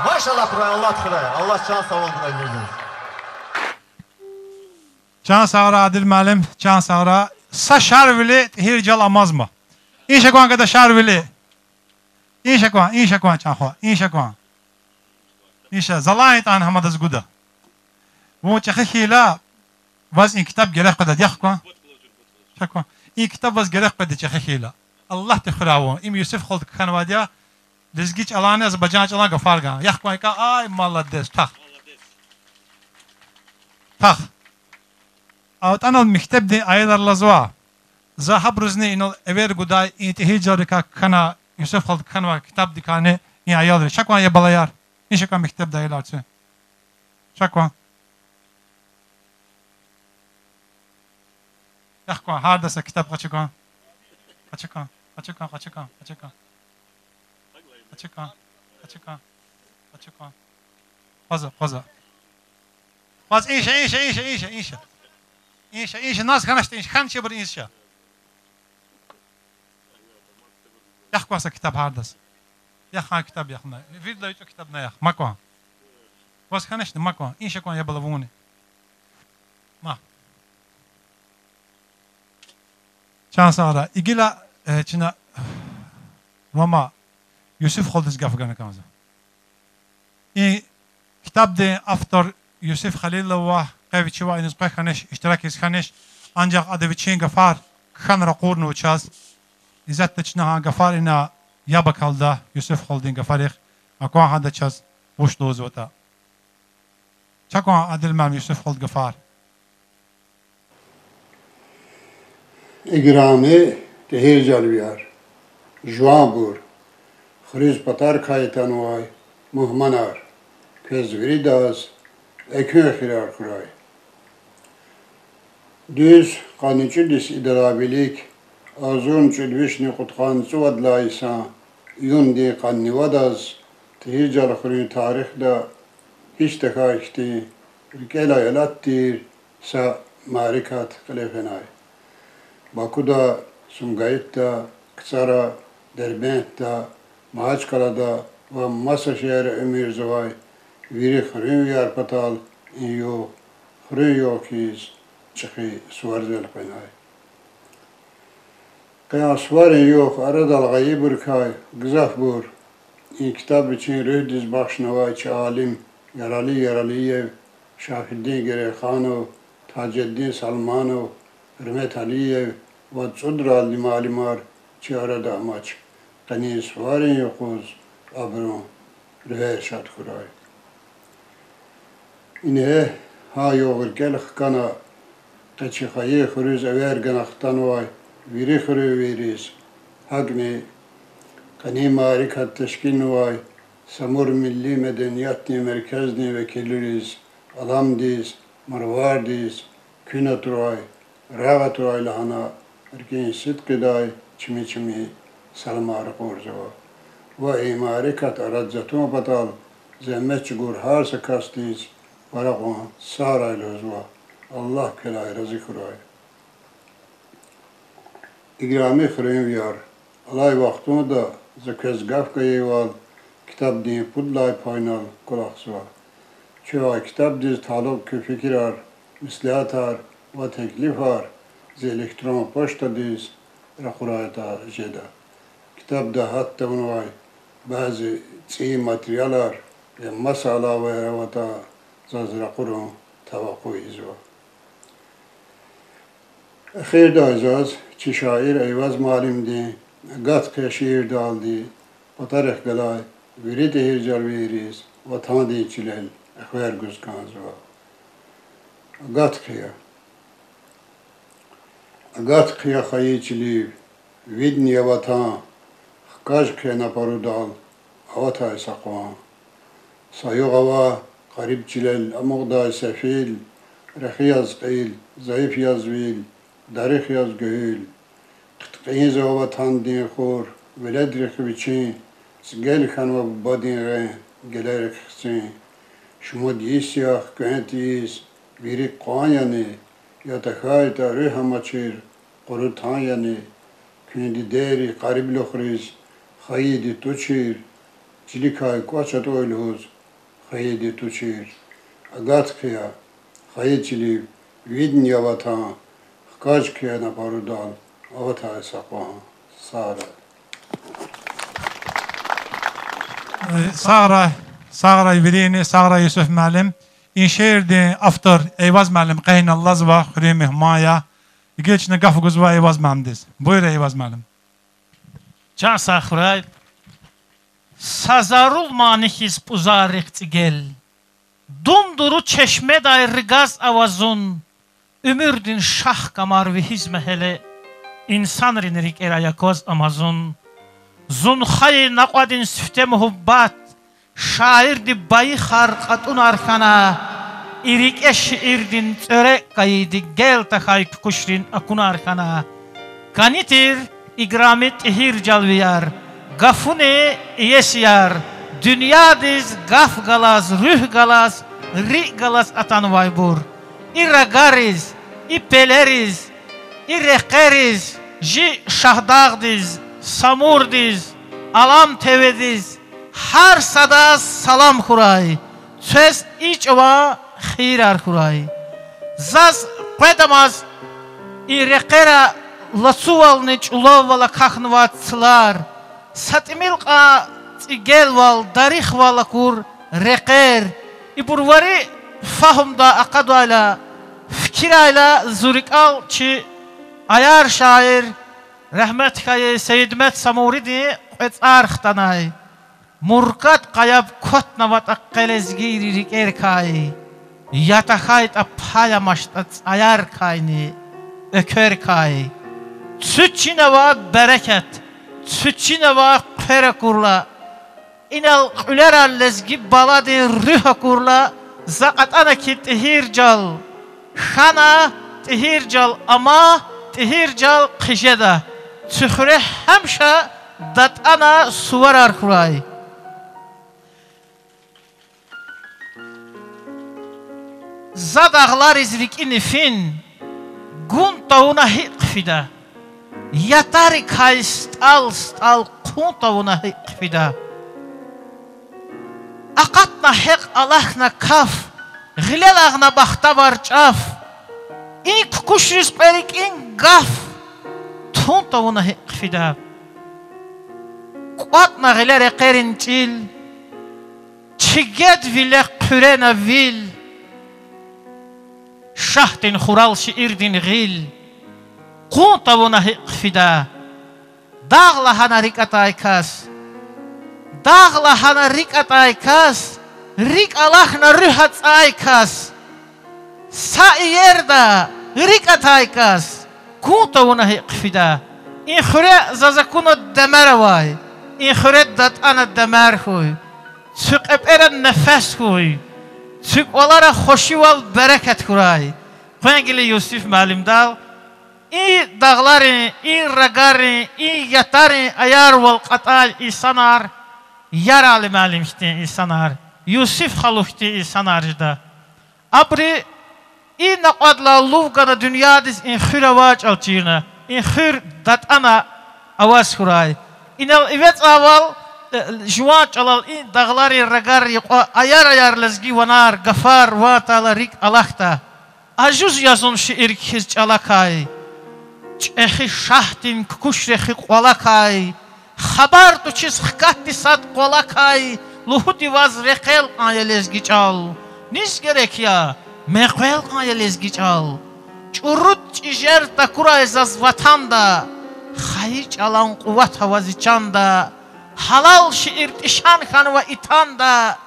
Машаллагь хьурай, Аллагь хьурай. Аллагь чан сагъвал гурай гуьзел. Чан сагърай, Адил муаллим, чан сагърай. Са Шарвили ТӀигьиржал амазма. Инша кван гада Шарвили. Инша кван, инша кван, чан хва, инша кван. Инша, залан ятӀани гьамадаз гуда. Вун чӀехи хьайила, ваз и китаб герек къведа, яхъ кван. Ша кван. И китаб ваз герек къведа чӀехи хьайила. Аллагьди хуьрай вун. Им Юсиф халуди кхьенвайди я, лезги чӀаланни азербайжан чӀалан гафар гана. Яхъ кван икӀа, ай, молодец, тах. Тах. АтӀанал мектебдин аялар алазва. За гьабурузни инал эвер гудай, и ТӀигьиржалрикай кхьенвай, Юсиф халуди кхьенвай китабдикайни и аялриз. Ша кван, я балаяр. Инша кван мектебда аялар це. Ша кван. Яхъ кван, гьарда са китаб къачу кван. Къачу кван, къачу кван, къачу кван, къачу кван. Къачу кван, къачу кван, къачу кван. Къваза, къваза. Къваз, инша, инша, инша, инша, инша. Инша, инша, наз хьаначтӀа, инша, хьаначибур инша. Яхъ кван са китаб гьардаз. Яхъ кван китаб яхъ на. Виридалай эцӀу китаб на яхъ. Мад кван. Ваз хьаначни, мад кван. Инша кван, я бала, вунни. Ма. Чан сагърай. Гила, э, чна вама Юсиф халудиз гаф гана кӀанзава. И китабдин автор Юсиф Халилов ва къе вичивай иниз къвез хьанач, иштиракиз хьанач, анжах ада вичин гафар кхьенвай ракъурнава чаз. Исятда чна гьа гафар ина яб акалда Юсиф халудин гафарихъ, акван гьада чаз вуч лугьузватӀа. Ша кван, Адил муаллим, Юсиф халудин гафар. Играми тӀигьиржалвияр, жуванбур, хуьруьз патарикай атанвай мугьманар, квез виридаз экуьн хирар хьурай. Дуьз, къанни цӀуд йис идалай вилик, агъзурни цӀуд вишни кьудкъанни цӀувад лагьай йисан июндин къанни вад йисуз ТӀигьиржал хуьруьн тарихда гьич тахьай хьтин рикӀелай алат тир са мярекат кьиле фенай. Бакуда, Сумгаитда, КцӀара, Дербентда, Магьачкъалада ва маса шегьерра уьмуьрзавай вири хуьруьнвияр патал и югъ хуьруьн югъ хьиз чӀехи сувариз элкъвенай. Къе а суварин югъ арадал гъайибурикай гзафбур и китаб вичин руьгьдиз бахшнавай чи алим Ярали Яралиев, Шайхиддин Герейханов, Тажеддин Салманов, Гьуьрмет Алиев ва цӀудралди муаллимар чи арада амач. Къенин суварин юкъуз абурун руьгьер шад хьурай. Ингье гьа югъ рикӀел хкана къе чи хайи хуьруьз эвер гана хтанвай вири хуьруьнвийриз, гьакӀни къенин мярекат тешкилнавай Самур милли медениятдин меркездин векилриз, Аламдиз, Марвардиз куьн атурай, рагъ атурай лагьана, рикӀин сидкьидай чими-чими саламар ракъурзава. Ва и мярекат арадиз атун патал зегьмет чӀугур гьар са касдиз пара кьван сагърай лугьузва. Аллагь квелай рази хьурай. Играми хуьруьнвияр, алай вахтунда за квез гаф гайивал, китабдин пуд лагьай пайнал кӀвалахзава. Чун а китабдиз талукь куь фикирар, меслятар ва теклифар зи электрон почтадиз ракъурайтӀа жеда. Китабда гьат тавунвай бязи цӀийи материалар ва маса алаваяр аватӀа, заз ракъурун тавакъу ийизва. Эхирдай заз чи шаир Эйваз муаллимдин Агат хъия шиирдалди патарихъ галай вири тӀигьиржалвийриз Ватандин чилел эквер гуз кӀанзава. Агат хъия. Агат хъия хайи чилив, видни я Ватан, хкаж хъия на парудал аватай са къван. Са югъ ава къариб чилел амукьдай сефил, рехи яз кьил, зайиф яз вил, дарих яз гуьгьуьл. Хъиткьинзава Ватандин хур, веледрихъ вичин, цӀигел хьанва бубадин гъен, гелерихъ хцин. Шумуд йис я хквен тийиз, вири къван яни, я тахьайтӀа руьгь амачир, къуру тан яни. Куьн дидейри къариблухриз хайиди тушир, чиликай кӀвач атӀуй лугьуз хайиди тушир. Агат хъия хайи чилив, видни я Ватан, хкаж хъия на парудал аватай са къван. Сагърай. Сагърай, сагърай вирини, сагърай Юсуф муаллим. И шиирдин автор Эйваз муаллим къегьинал алазва, хуьруьн мугьман я. Гила чна гаф гузва Эйваз муаллимдиз. Буюр, Эйваз муаллим. Чан сагъ хьурай. Са зарул мани хьиз пӀузаррихъ цӀигел, дундуру чешмедай ргаз ава зун, уьмуьрдин шагь камар вегьизма гьеле, инсанрин рикӀерай акваз ама зун. Зун хайи накьвадин сифте муьгьуьббат, шаирди байихар кьатӀунар хьана, и рикӀе шиирдин цӀвере кайиди гел тахьай кукӀушрин акунар хьана. КӀани тир, играми тӀигьиржалвияр, гафуни иесияр, дуьньядиз гаф галаз, руьгь галаз, рикӀ галаз атанвайбур. И рагариз, и пелериз, и рекьериз, жи Шагьдагъдиз, Самурдиз, Алам ТВ-диз, гьар садаз салам хьурай, квез и чӀаван хийирар хьурай. Заз къведамаз и рекьера лацувални чӀулаввал акахьнавай цлар, са тӀимил кьван цӀигелвал, дарихвал акур рекьер, ибур вири фагьумда акъадайла, фикирайла, зи рикӀел чи аяр шаир, рагьмет хьайи Сейидмет Самуридин кьве цӀар хтанай. Муркад къаяб кватнаватӀа къе лезгийрин рикӀерикай, я тахьайтӀа пай амачтӀа цӀаярикайни экверикай. Цуьк чинава берекат, цуьк чинава хъвер акурла, инал кьуьлерал лезги баладин руьгь акурла, за кьатӀана хьи тӀигьиржал хьана, тӀигьиржал ама, тӀигьиржал хъижеда. Цуьхре гьамиша датӀана суварар хьурай. За дагълариз рикӀини фин, гун тавуна гьикӀ хъфида. Ятарикай стӀал-стӀал хъун тавуна гьикӀ хъфида. Акъатна гьекь, алахьна каф, гъилелай гъана бахтавар чӀаф. И кукӀушриз кьве рикӀин гаф тун тавуна гьикӀ хъфида. КӀватӀна гъиле рекьерин чӀил, чигедвиле хъуьрена вил. Шагьдин хурал шиирдин гъил къун тавуна гьикӀ хъфида. Дагъ лагьана рикӀ атӀай кас, дагъ лагьана рикӀ атӀай кас, рикӀ алахьна руьгь ацӀай кас. Са иерда рикӀ атай кас къун тавуна гьикӀ хъфида. И хуьре заз акуна демер авай, и хуьре датӀана демер хьуй. Цуь кьепӀера нефес хьуй, цуь кӀвалера хвешивал, берекат хьурай. Къвен гила Юсиф муаллимдал, и дагъларин, и рагарин, и ятарин аярвал кьатӀай инсанар, Ярали муаллим хьтин инсанар. Юсиф халу хьтин инсанар жеда. Абуру и накьвадилай лув гана дуьньядиз и хуьр авай чӀал чирна, и хуьр датӀана аваз хьурай. Инал эве цавал, э, жуван чӀалал и дагъларин рагар юкьва аяр-аяр лезги ванер, гафар ван тайла рикӀ алахьда. Ажуз я зун шиир кхьиз чӀалакай, чӀехи шагьдин кукӀуш рехи кьвалакай, хабар тушиз хкатди сад къвалакай, лугьуди ваз рекъел кьван я лезги чӀал, низ герек я, мекъвел кьван я лезги чӀал. ЧӀуру чӀижер такурай заз ватанда, хайи чӀалан къуват ава зи чанда, гьалал шиир тӀишан хьанва итанда,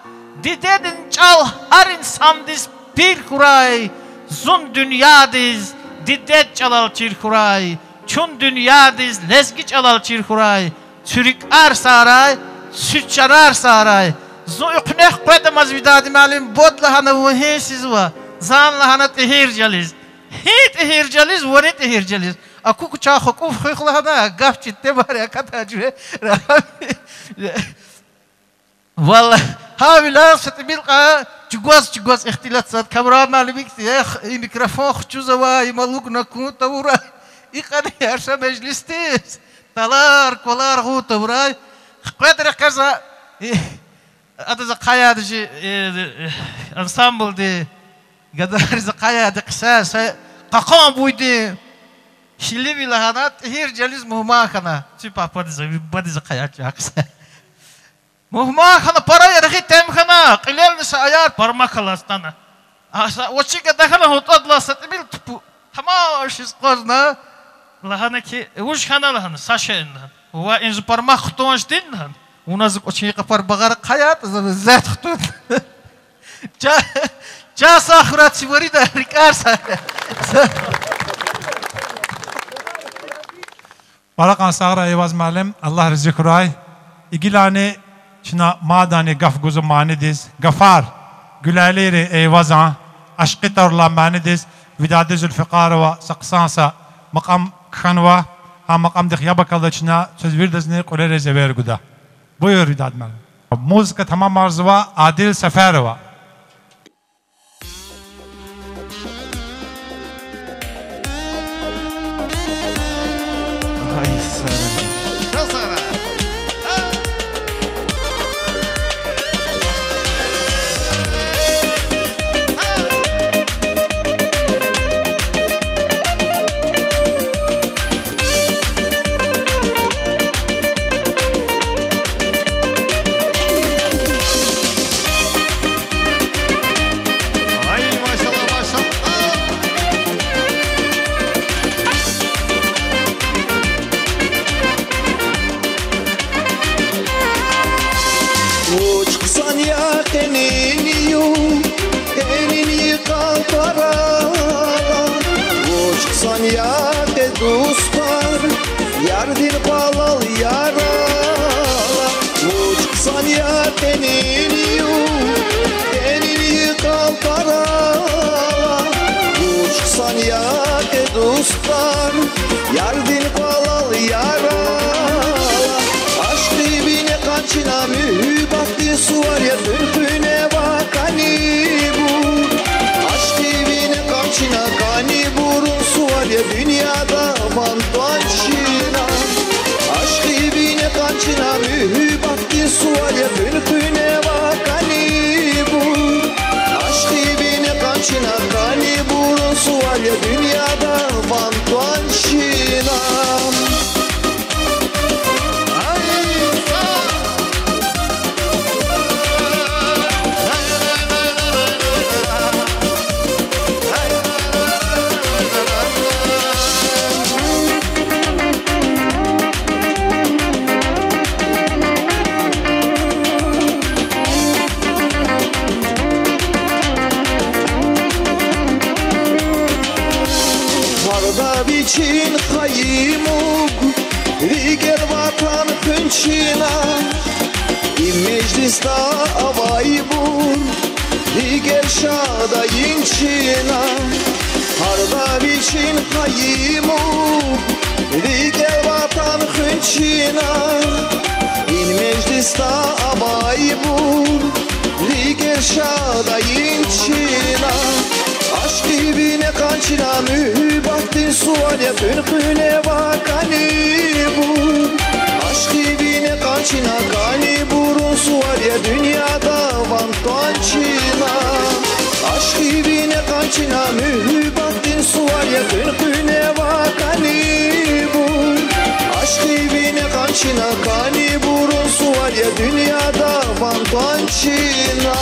дидедин чӀал гьар инсандиз пир хьурай, зун дуьньядиз дидед чӀалал чир хьурай, чун дуьньядиз лезги чӀалал чир хьурай, цуьрикӀар сагърай, цуьцарар сагърай. Зун экуьнахъ къведамаз, Видади муаллим, бод лагьана, вун гьи йисуз ава? Зан лагьана ТӀигьиржализ. Гьи ТӀигьиржализ, вари ТӀигьиржализ. Аку куьча хукӀув хуьх лагьана, гаф чиртӀебар акатай жуьре рахам. Валлагь, гьавиляй са тӀимил кьван чӀугваз-чӀугваз ихтилатзава, камера муаллимдихъ, э, и микрофон хчузавай, им алукӀна кун тавурай. Икьван ярша межлисдиз талар-квалар гъун тавурай. Къведрахъ за, э, адаз ахъаяйди жи, э, э, ансамблди, гадариз ахъаяйди хъсан са кьакьан буйдин хьили ви лагьана, ТӀигьиржализ мугьман хьана. Цуьк пападиз, ви бадиз ахъаяйди хъсан. Мугьман хьана, пара яргъи тем хьана, кьилелни са аяр пармак алаз атана. А са вачи гада хьана, гьатӀадла са тӀимил тупу тамашиз акъвазна. Лагьана хьи, вуж хьана лагьана, са шейни лагьана. Ва, и зи пармак хтун жедани лагьана. Вуна зи кӀвачин къапар багъара хъаятӀа, за леззет хтун. Ча-, чан сагърай, ци вирида рикӀер сагърай. Пара кьван сагърай, Эйваз муаллим, Аллагь рази хьурай. Гилани чна мадни гаф гузва манидиз, гафар Гуьлалийрин Эйвазан, ашкъи тӀвар алай манидиз Видади Зулфикъарова са хъсан са макьам кхьенва, гьа макьамдихъ яб акалда чна квез виридазни кьуьлериз эвер гуда. Буюр, Видади муаллим. Музыка тамамарзава Адил Сафарова. Вуч хъсан я къенин югъ, къенин йикъал пара, вуч хъсан я къе дустар, ярдин къвалал яра. Вуч хъсан я къенин югъ, къенин йикъал пара, вуч хъсан я къе дустар, ярдин къвалал яра. Ашкъи вине къанчина, муьгьуьббатдин сувар я, дуьн хуьне ва къанибур. Ашкъи вине къанчина, къанибурун сувар я, дуьньяда ван тван чина. Ашкъи вине къанчина, муьгьуьббатдин сувар я, дуьн хуьне ва къанибур. Ашкъи вине къанчина, къанибурун сувар я, дуьньяда ван тван чина. Гьарда вичин хайи муг, рикӀел ватан хуьн чина, и межлисда авайбур, рикӀел шагьдайин чина. Гьарда вичин хайи муг, рикӀел ватан хуьн чина, и межлисда авайбур, рикӀел Яша даим чна, ашкъи вине къан чна, муьгьуьббатдин сувар я, кьуьн къуьнева кӀанибур. Ашкъи вине къан чна, кӀанибурун сувар я, дуьньяда ван тӀан чна. Ашкъи вине къан чна, муьгьуьббатдин сувар я, кьуьн къуьнева кӀанибур. Ашкъи вине къан чна, кӀанибурун сувар я, дуьньяда ван тӀан чна.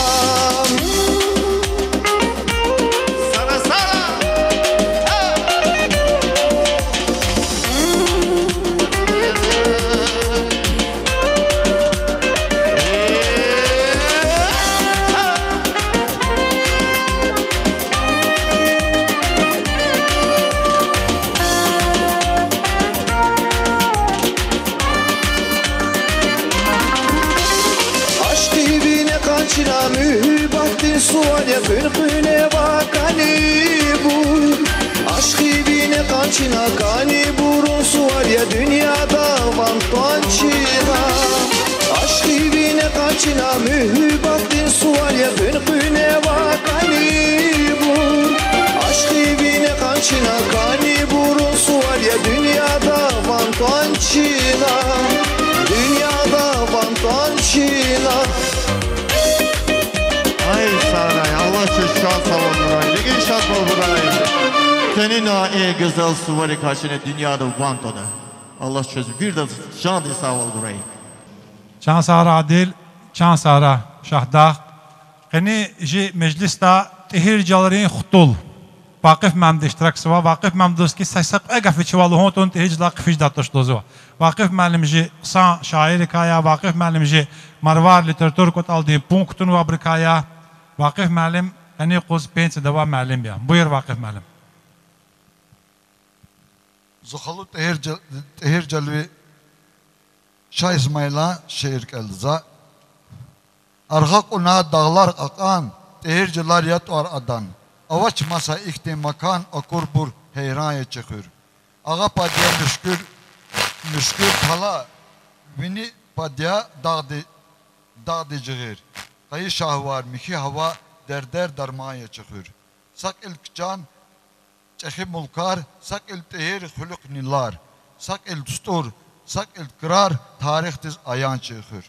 Ашкъи вине къан чна, муьгьуьббатдин сувар я, кьуьн къуьнева кӀанибур. Ашкъи вине къан чна, кӀанибурун сувар я, дуьньяда ван тӀан чна. Ашкъи вине къан чна, муьгьуьббатдин сувар я, кьуьн къуьнева кӀанибур. Ашкъи вине къан чна, кӀанибурун сувар я, дуьньяда ван тӀан чна. Дуьньяда ван тӀан чна. Ай, Сагърай, Аллагьди чаз шад-савал гурай, рикӀин шадвал гурай. Къенин и гуьзел суварикай чна дуьньяда ван твада. Аллагьди чаз виридаз чандин савал гурай. Чан Сагъра Адил, чан Сагъра Шагьдагъ. Къенин чи межлисда ТӀигьиржалрин хтул Вакъиф муаллимди иштиракзава. Вакъиф муаллимдиз кьве са, са кьве гаф вичивай лугьун тавуна ТӀигьиржалай хъфиз датӀуш лугьузва. Вакъиф муаллим чи хъсан шаиррикай я, Вакъиф муаллим чи Марвар литература кӀватӀалдин пун кутунвайбурукай я. Вакъиф муаллим къенин юкъуз пенсияда авай муаллим я. Буюр, Вакъиф муаллим. Зи халу ТӀигьиржа-, ТӀигьиржалви Шагь Исмаилан шиир кӀелзава. Аргъа кьуна дагълар кьакьан, ТӀигьиржалар я тӀвар адан. Авач маса ихьтин макан, акурбур гьейран я чи хуьр. Агъа пад я Муьшкуьр, Муьшкуьр тала, вини пад я дагъди, дагъди жигъир. Къайи шагьвар, михьи гьава, дердер дарман я чи хуьр. Са кьил кичӀан чӀехи мулкар, са кьил ТӀигьир хуьлуьхъ нилар, са кьил СтӀур, са кьил крар, тарихдиз аян чи хуьр.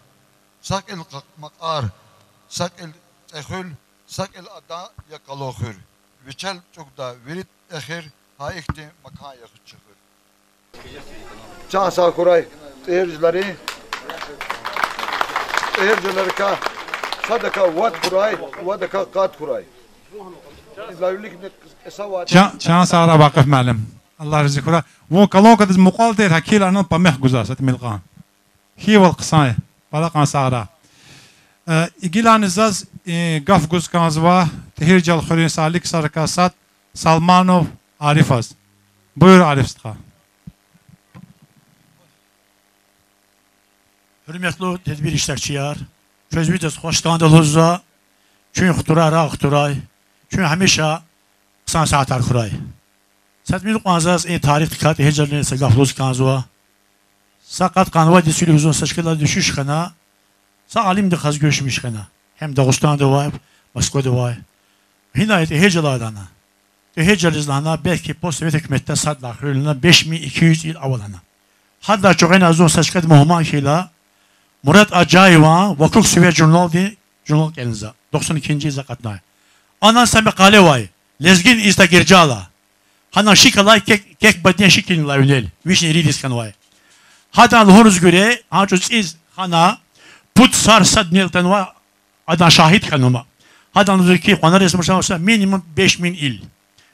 Са кьил къа-, макьар, са кьил ЦӀехуьл, са кьил адан я Калу хуьр. Вичел чӀугвада вири эхир, гьа ихьтин макан я чи хуьр. Чан сагъ хьурай ТӀигьиржалрин, ТӀигьиржалрикай садакай вад хьурай, вадакай къад хьурай. Чан, чан сагърай, Вакъиф муаллим. Аллагь рази хьурай. Вун колонкадиз мукьвал тир, гьакӀ хьайила ана памах гузвай са тӀимил кьван. Хьайивал хъсан я, пара кьван сагърай. Э, гилани заз, э, гаф гуз кӀанзава ТӀигьиржал хуьруьн сайлик ксарикай сад Салманов Арифаз. Буюр, Ариф стха. Гьуьрметлу тедбир иштиракчияр, квез виридаз хваш кӀанда лугьузва, чуьн хтурай, рагъ хтурай, чуьн гьамиша хъсан сятар хьурай. Са тӀимил кьван заз и тарихдикай ТӀигьиржалрин са гаф лугьуз кӀанзава. Са къад къанни вад йис вилик зун са чкадилай дуьшуьш хьана, са алимди хаз гуьруьшмиш хьана. Гьам Дагъустанда авай, Москвада авай. Гьинай ТӀигьиржалай лагьана. ТӀигьиржалриз лагьана, белки постсовет гьукуматда сад лагьай хуьр я лагьана, беш мин икӀ юз йил авал лагьана. Гьадалай чӀугуна зун са чкада мугьман хьайила, Мурад Аджаеван Вокруг свет журналдин журнал кӀелна за, дохсун экинжи йиз акъатнавай. Ана са макъала авай, Лезгини иста гиржала. Гьана шикилай кек, кек-баден шикилни авай винел, вични иридиз хьанвай. Гьадан лугьуниз гуьре, гьа чӀавуз цӀийиз хьана, пуд сар сад винел атанвай, адан шагьид хьанва ма. Гьадан лугьузва хьи, къванер яз машин авай са минимум беш мин йил.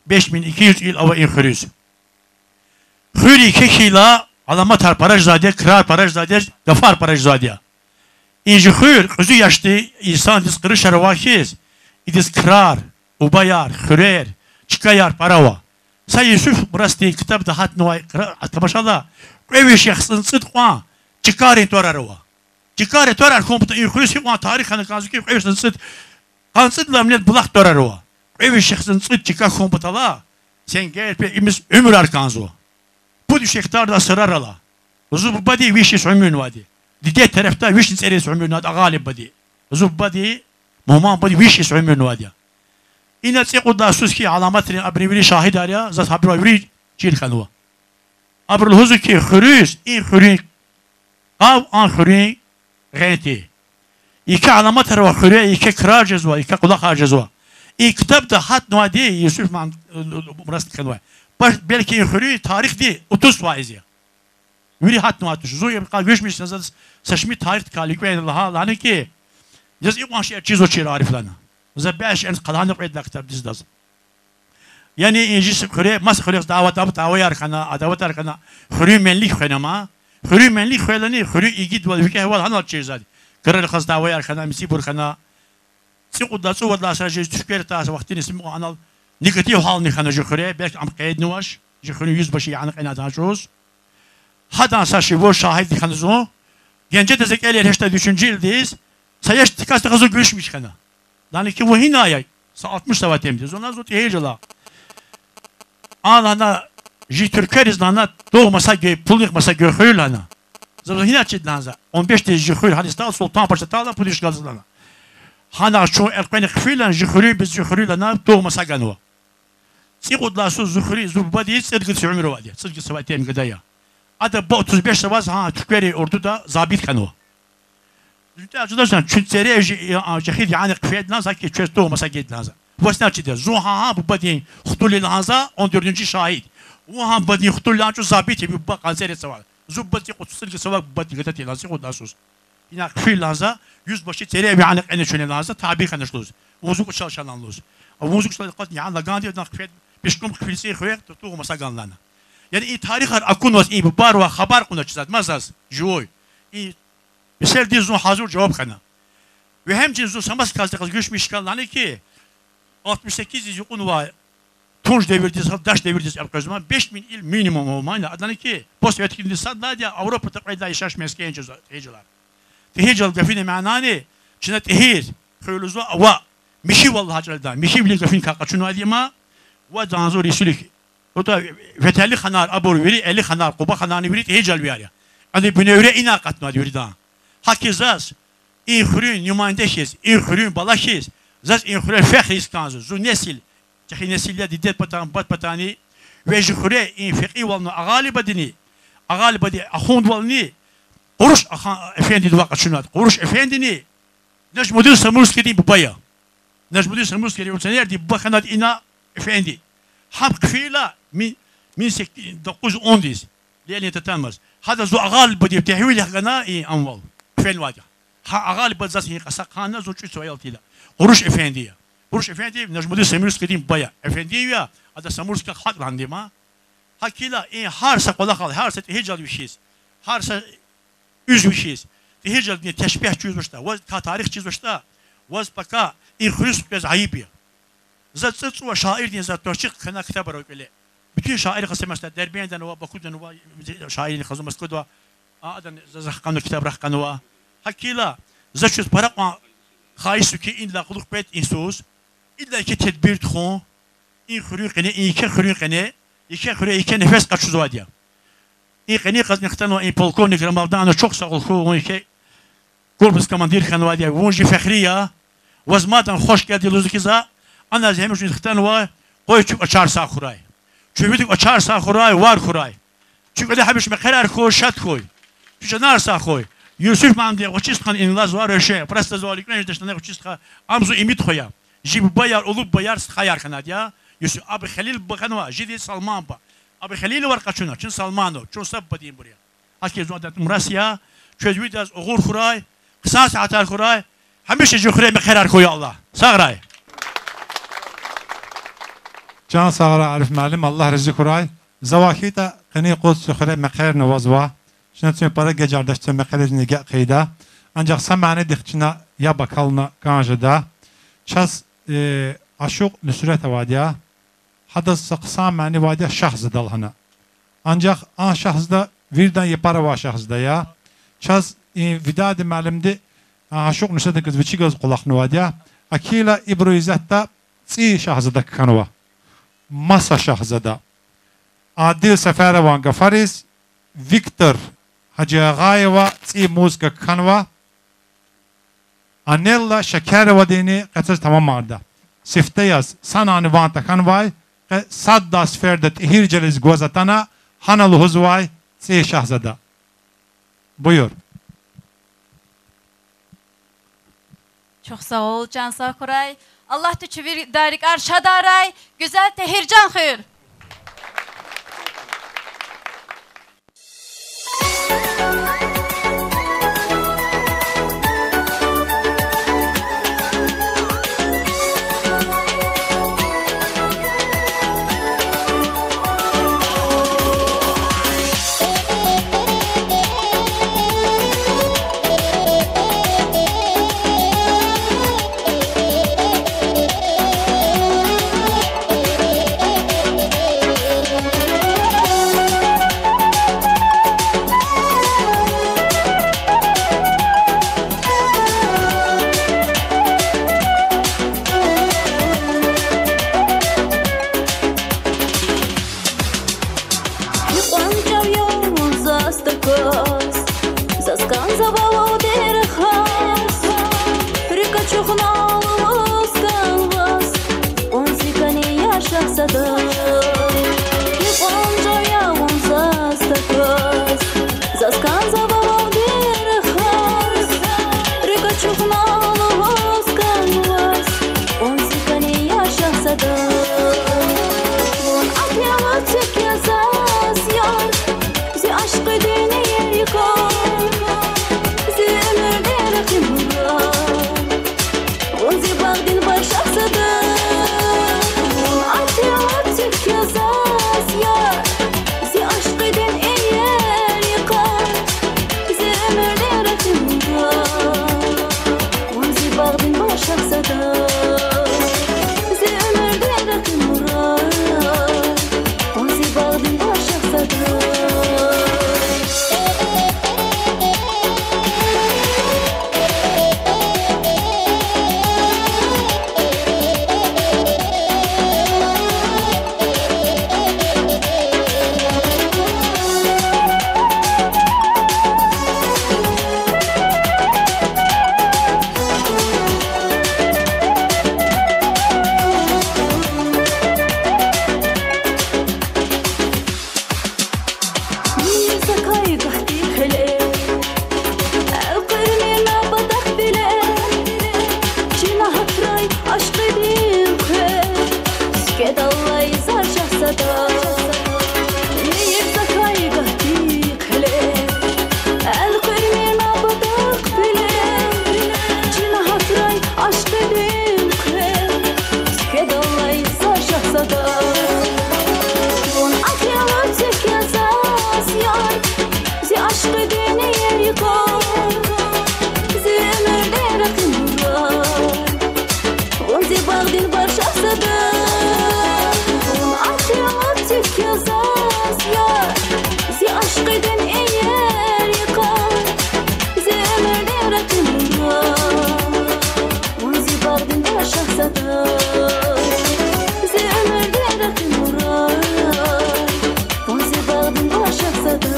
Беш мин икӀ юз йил авай и хуьруьз. Хуьр еке хьайила, аламатар пара жезвайди я, крар пара жезвайди я, гафар пара жезвайди я. И чи хуьр кьуьзуь яшдин инсандиз къаришар авай хьиз, идаз крар, убаяр, хуьрер, чкаяр пара ава. Са Юсуф Бурасдин ктабда гьатнавай кра-, тамашайла, кьве виш яхцӀурни цӀуд кьван чкайрин тӀварар ава. Чкайрин тӀварар хьун патал и хуьруьз гьикьван тарих хьана кӀанзава хьи, кьве вишни цӀуд, къанни цӀуд лагьай винел булах тӀварар ава. Кьве виш яхцӀурни цӀуд чка хьун патал, сенгер пе имиз уьмуьрар кӀанзава. Пуд виш гектарда сурар ала. Зи бубади виш йис уьмуьрнавайди. Диде терефдай вишни цӀерид уьмуьрнавайди, агъалиб бади. Зи бубади Мугьман бадедин виш йис уьмуьрнавайди я. Ина цӀикьуд лагьай йисуз хьайи аламатрин абурун вири шагьидар я, заз гьабурувай вири чир хьанва. Абуру лугьузва хьи, хуьруьз, и хуьруьн къав, а хуьруьн гъен тир. Еке аламатар ава хуьре, еке крар жезва, еке къулахар жезва. И ктабда гьатнавайди, Юсуф ман-, расм хьанвай. Баш, белки и хуьруьн тарихдин отуз файиз я. Вири гьатнавай туш. Зун ибурукай гуьзмиш, заз са шумуд тарихдикай луькӀуьн лагьана, лагьана хьи, заз икьван шей чизвачир, Ариф, лагьана. За бязи шейэриз къалайни кьвед лагьай ктабдиз заз. Яни и жи хуьре, маса хуьрехъ дяве-, дявеяр хьана, адаватар хьана, хуьруьн менлик хвена ман. Хуьруьн менлик хвелани, хуьруьн игидвал, викӀегьвал гьанал чир заз. Крарихъ галаз дявеяр хьана, мицӀибур хьана. ЦӀикьуд лагьай цӀувад лагьай сажи туьквер тас вахтунин сим анал негатив гьални хьана жи хуьре, белки ам къейднавач, жи хуьруьн юзбаши яна кьена адан чӀавуз. Гьадан са шивур шагьид хьана зун. Генжеда за кӀелер гьештад уьчуьнжи йилдиз, са яш тикасдихъ зун гуьруьшмиш хьана. Лагьана хьи, вун гьинай я, са алтмиш сав атемди. Зун лагьана, зун ТӀигьиржал я. Ана лагьана, жи туьрквериз лагьана, тугъ маса гуй, пулунихъ маса гуй хуьр лагьана. За, за гьинай чида лагьана за. Он бешдиз жи хуьр гьана стал, Султан-Паша тала, пуд виш галаз лагьана. Гьана чун элкъвена хъфин лагьана, жи хуьруьн, бес жи хуьруьн лагьана, тугъ маса ганва. ЦӀикьуд лагьай йисуз зи хуьруьз зи бубадиз цӀуд йис уьмуьр авайди я, цӀуд йис авай атем гада я. Ада ба-, отуз беш саваз гьа туьквери ордуда забит хьанва. Зун тӀа жеда лагьана, чун церен жи-, а, жагьил яна хъфейди лагьана за хьи, чвез тугъ маса гайиди лагьана за. Ваз гьинай чида, зун гьа, гьа бубадин хтул я лагьана за, он дөрдюнжи шагьид. Вун гьа бубадин хтул я лагьана чӀавуз забит я, буба къанцерид савай. Зи бубадиз цӀикьуд, цӀикьуд йис авай бубадин гада тир лагьана, цӀикьуд лагьай йисуз. Ина хъфин лагьана за, юзбаши церен яна кьена чуьне лагьана за, табий хьанач лугьуз. Вун зи кӀвачел ша лагьана лугьуз. А вун зи кӀвачел кьат яна лаганди, адан хъфейд, пешком хъфин цӀийи хуьре, тугъ маса гана лагьана. Яни и тарихар акунваз и бубайривай хабар кьунач заз, ма заз, живой. И месэладиз зун гьазур жаваб хьана. Ва гьамчин зун са маса касдихъ галаз гуьруьшмиш хьана, лагьана хьи, алтмиш секиздиз юкьван авай тунж девирдиз, гьа даш девирдиз элкъвезва, беш мин йил минимум ава ман, лагьана хьи, постсоветский сад лагьайди я, Авропада кьвед лагьай яшамиш мескен жезва ТӀигьиржалар. ТӀигьиржал гафунин манани, чна ТӀигьир хуьр лугьузва, ава, михьивал лагьай чӀал я, михьивилин гафуникай къачунвайди я ман, ва занзур йисуьлихъ. Ада Фетали ханар, абур вири, Эли ханар, Къуба ханарни вири ТӀигьиржалвияр я. Адан буневре ина акъатнавайди виридан. ГьакӀ хьиз заз, и хуьруьн нумайнда хьиз, и хуьруьн бала хьиз, заз и хуьре фехриз кӀанзава. Зи несил, чӀехи несил я, диде патан, бубад патани, ва жи хуьре и фекьивални Агъалибадини, Агъалибади ахундвални, Къуруш ахан-, эфендидивай къачунвайди. Къуруш эфендини Нажмудин Самурскийдин буба я. Нажмудин Самурский революционердин буба хьанвайди ина эфенди. Гьам хъфейла ми-, мин сек-, докъуз ондиз, Ленин татамаз. Гьада зи Агъалибадив техвил яхъ гана и анвал хъфенвайди. Гьа Агъалибад заз и кьасахъ хьана, зи чӀуьд йис авай аял тирла. Къуруш эфенди я. Къуруш эфенди Нажмудин Самурскийдин буба я. Эфендиев я, ада Самурскийдал халкь лагьанди я ман. ГьакӀ хьайила и гьар са кӀвалахал, гьар са ТӀигьиржалви хьиз, гьар са уьзви хьиз, ТӀигьиржалдин тешпигь чизвачтӀа, ваз та-, тарих чизвачтӀа, ваз пака и хуьруьз хквез айиб я. За цӀуд-цӀувад шаирдин за тӀварцӀихъ кхьена ктабар ава кӀвале. Буьтуьн шаиррихъ са места, Дербентдани ава, Бакудани ава, шаиррихъ галаз Москвада ава, а, адан за, за хкана ктаб рахкана ава. ГьакӀ хьайила, за чаз пара кьван хаиш я хьи, идалай кьулухъ пед инсуз, идалай еке тедбир тухун, и хуьруьн къене, и еке хуьруьн къене, еке хуьре еке нефес къачузвайди я. И къенин къазни хтанва и полковник Рамалданов, чухсагъул хьуй, вун еке корпус командир хьанвайди я, вун жи фехри я, ваз мадан хуш гелди лугьузва хьи за, ана зи гьамиша хтанва, къуй чун кӀвачер сагъ хьурай. Чун вири кӀвачер сагъ хьурай, вар хьурай. Чун кӀвале гьамиша мехъерар хьуй, шад хьуй. Чун чанар сагъ хьуй. Юсуф муаллимди гъвечӀи стха, инлай зуьрве шей, просто зуьрве кӀвенжда штанай гъвечӀи стха, ам зи имид хва я. Жи бубаяр, улубубаяр, стхаяр хьанвайди я. Юсуф, Абухелил буба хьанва, жиди Салман буба. Абухелилвар къачуна, чун Салманов, чун са бубадинбур я. ГьакӀ хьиз зун адет мурас я, чвез виридаз угъур хьурай, хъсан сагьатар хьурай, гьамиша жи хуьре мехъерар хьуй, я Аллагь. Сагърай. Чан сагърай, Ариф муаллим, Аллагь рази хьурай. Завай хьайитӀа, къенин юкъуз чи хуьре мехъерни авазва. Чна цуьн пара гежардачтӀа мехъеризни гекъигда. Анжах са манидихъ чна яб акална кӀан жеда. Чаз, э, ашукь Нусрет авайди я. Гьадаз са хъсан мани авайди я Шагьзада лагьана. Анжах а Шагьзада виридан япар авай Шагьзада я. Чаз и Видади муаллимди а ашукь Нусретдихъ галаз вичи галаз кӀвалахнавайди я. АкӀ хьайила ибурун исятда цӀийи Шагьзада кхьенва. Маса Шагьзада. Адил Сеферован гафариз Виктор Гьажиагъаева цӀийи музыка кхьенва. Анелла Шекеровадини къецез тамамарда. Сифте яз санани ван тахьанвай, къе сад лагьай сеферда ТӀигьиржализ гваз атана, гьана лугьузвай ЦӀийи шагьзада. Буюр. Чухсагъул, чан сагъ хьурай. Аллагьди чи виридан рикӀер шадарай, гуьзел Тагьиржан хуьр. Гьикьван чӀав я вун заз такваз, заз кӀанзава вавди рахаз, рикӀ ачухна лугьуз кӀанваз, вун зи кӀани я, шагьзада. Гьикьван чӀав я вун заз такваз, заз кӀанзава вавди рахаз, рикӀ ачухна лугьуз кӀанваз, вун зи кӀани я, шагьзада. Вун акьван вацик я заз, яр, зи ашкъидин иер йикъар, зи уьмуьрдин рекьимрай. Вун зи багъдин баш, шагьзада. Вун акьван вацик я заз, яр, зи ашкъидин иер йикъар, зи уьмуьрдин рекьимрай. Вун зи багъдин баш, шагьзада. Зи уьмуьрдин рекьимрай. Вун зи багъдин баш, шагьзада. Мийир закай гагьди хъел, элкъуьрмир на патахъ пеле, чна гьатрай ашкъидин хъвер, сифте алай зар, шагьзада. Мийир закай гагьди хъел, элкъуьрмир на патахъ пеле, чна гьатрай ашкъидин хъвер, сифте алай зар, шагьзада. Вун акьван вацик я заз, яр, зи ашкъидин иер йикъар, зи уьмуьрдин рекьимрай. Вун зи багъдин баш, шагьзада. Вун акьван вацик я заз, яр, зи ашкъидин иер йикъар, зи уьмуьрдин рекьимрай. Вун зи багъдин баш, шагьзада. Зи уьмуьрдин рекьимрай. Вун зи багъдин баш, шагьзада.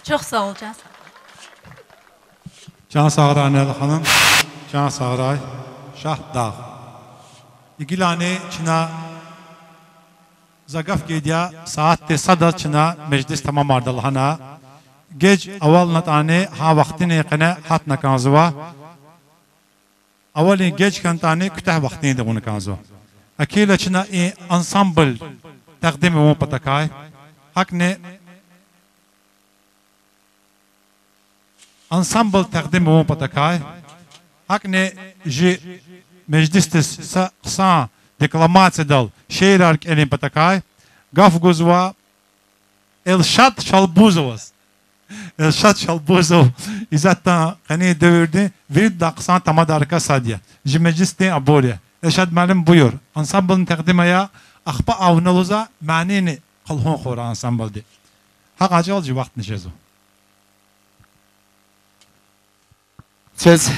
Чухсагъул, чан сагърай. Чан сагърай, Нелла ханум, чан сагърай, Шагьдагъ. И гилани чна за гаф гайиди я, сятди садаз чна межлис тамамарда лагьана. Геж авалнатӀани гьа вахтунин къене гьатна кӀанзава. Авалин геж хьанатӀани куьтягь вахтунда авуна кӀанзава. Акила чна и ансамбль такьдим авун патакай, гьакӀни ансамбль такьдим авун патакай, гьакӀни жи межлисдиз са хъсан декламациядал шиирар кӀелун патакай гаф гузва Элшад Шалбузоваз. Элшад Шалбузов исятда къенин девирдин виридалай хъсан тамадарикай сад я. Жи межлисдин абур я. Элшад муаллим, буюр. Ансамблни такьдим ая, ахпа вуна лугьузва манийни къалгьун хьурай ансамблди. Гьакьван чӀал жи вахтни жезва. Квез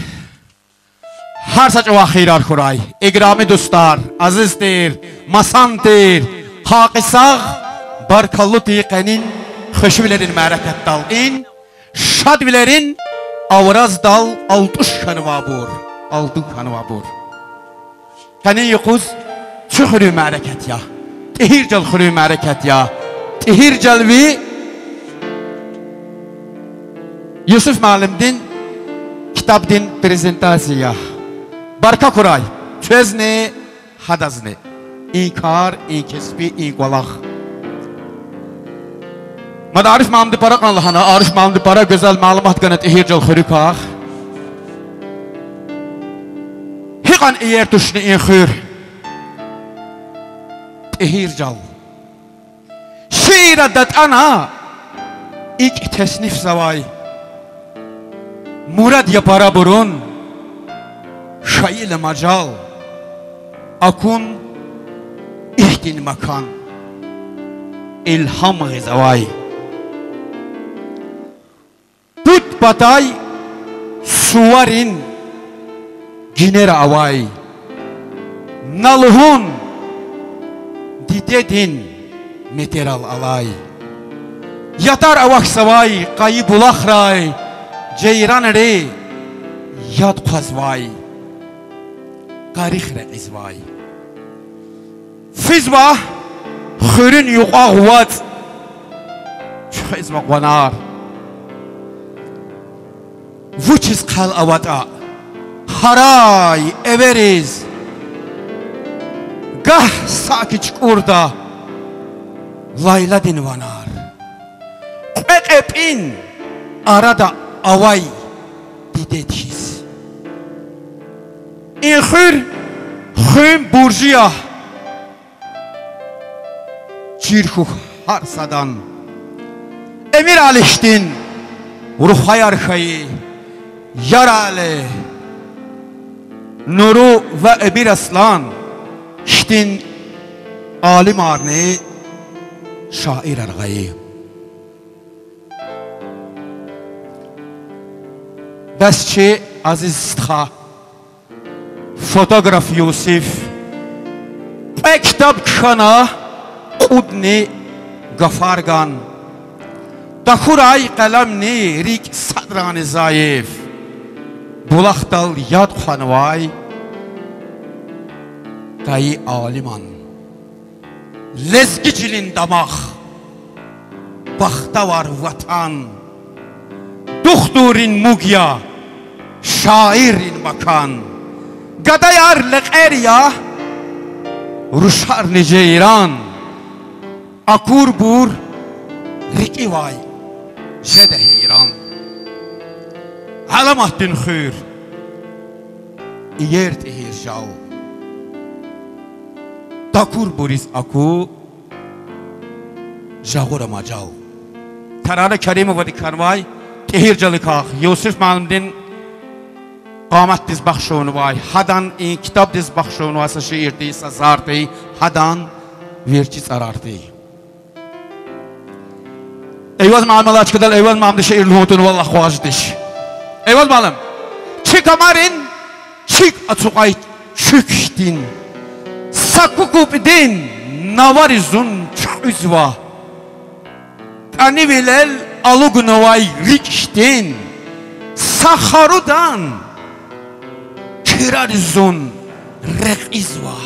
гьар са чӀаван хийирар хьурай. Играми дустар, азиз тир, масан тир, къакъисагъ, баркаллу тир къенин хвешивилерин мярекатдал. И шадвилерин авараздал алтӀуш хьанвайбур, алтӀуш хьанвайбур. Къенин юкъуз куь хуьруьн мярекат я. ТӀигьиржал хуьруьн мярекат я. ТӀигьиржал ви Юсуф муаллимдин ктабдин презентация я. Баркат хьурай квезни, гьадазни. И кар, и кеспи, и кӀвалах. Мад Ариф муаллимди пара кьван лагьана, Ариф муаллимди пара гуьзел малумат гана ТӀигьиржал хуьруькай. Гьикьван иер тушни и хуьр, ТӀигьиржал. Шиирда датӀана икӀ теснифзавай. Мурад я парабурун шаирра мажал, акун ихьтин макан, илгьам гъизвай. Пуд патай суварин гинера авай, на лугьун, дидедин метӀерал алай. Ятар авахьзавай къайи булахрай, жейранри яд хъвазвай, къарихъ рекьизвай. Физва хуьруьн юкьвагъ вацӀ, чуьхуьзва къванар. Вучиз хъел аватӀа гьарай эвериз, гагь саки чукӀурда лайладин ванар. Кьве кьепӀин арада авай дидед хьиз. И хуьр хуьн буржи я, чир хьухь гьар садан. Эмирали хьтин рухваяр хьайи Ярали, Нуру ва Эмираслан хьтин алимарни шаирар гъайи. Бес чи азиз стха, фотограф Юсиф кьве ктаб кхьена, кьудни гафар гана. Тахьурай къелемни рикӀ садрани зайиф, булахдал яд хъванвай къайи алиман. Лезги чилин дамах, бахтавар ватан, духтуррин муг я, шаиррин макан. Гадаяр лекьер я, рушарни жейран, акурбур рикӀивай жеда гьейран. Аламатдин хуьр, иер ТӀигьиржал, такурбуриз аку жагъура мажал. Тарана Каримовади кхьенвай ТӀигьиржаликай, Юсиф муаллимдин къаматдиз бахшнавай, гьадан и ктабдиз бахшнавай са шиир тир, са зар тир, гьадан верчӀи цӀарар тир. Эйваз муаллим алай чкадал Эйваз муаллимдин шиир лугьун тавунвал акъваз жедач. Эйваз муаллим. Чи камарин чиг ацукьай чуьк хьтин, са кукупӀдин навари зун чуькьуьзва. КӀанивилел алугнавай рикӀ хьтин са харудан куьрари зун рекьизва.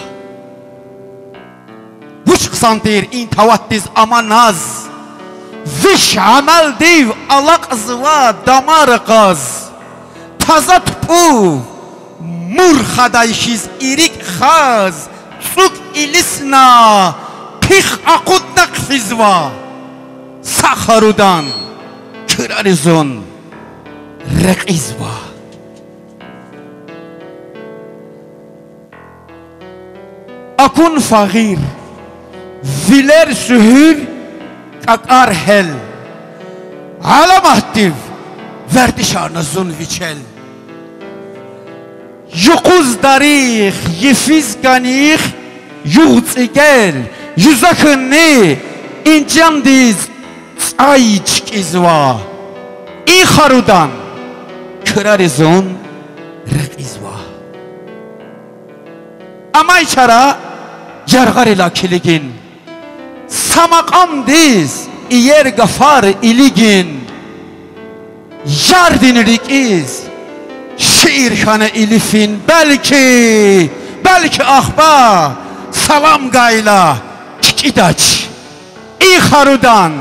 Вуч хъсан тир и таватдиз ама наз, виш амалдив алакьзава дамара къаз. Таза тупӀув мур хадай хьиз ирик хаз, цӀукӀ илисна, пихъ акъудна хъфизва. Са харудан куьрари зун рекьизва. Акун фагъир, вилер суьгьуьр, кӀакӀар гьел, аламатдив вердишарна зун вичел. Юкъуз дарих, йифиз кӀаних югъ-цӀигел, юза хьунни инжандиз цӀай чкӀизва. И харудан куьрари зун рекьизва. Амай чара яргъарилай килигин, са макьамдиз иер гафар илигин, ярдин рикӀиз шиир хьана илифин, белки, белки ахпа салам гайила кикӀидач. И харудан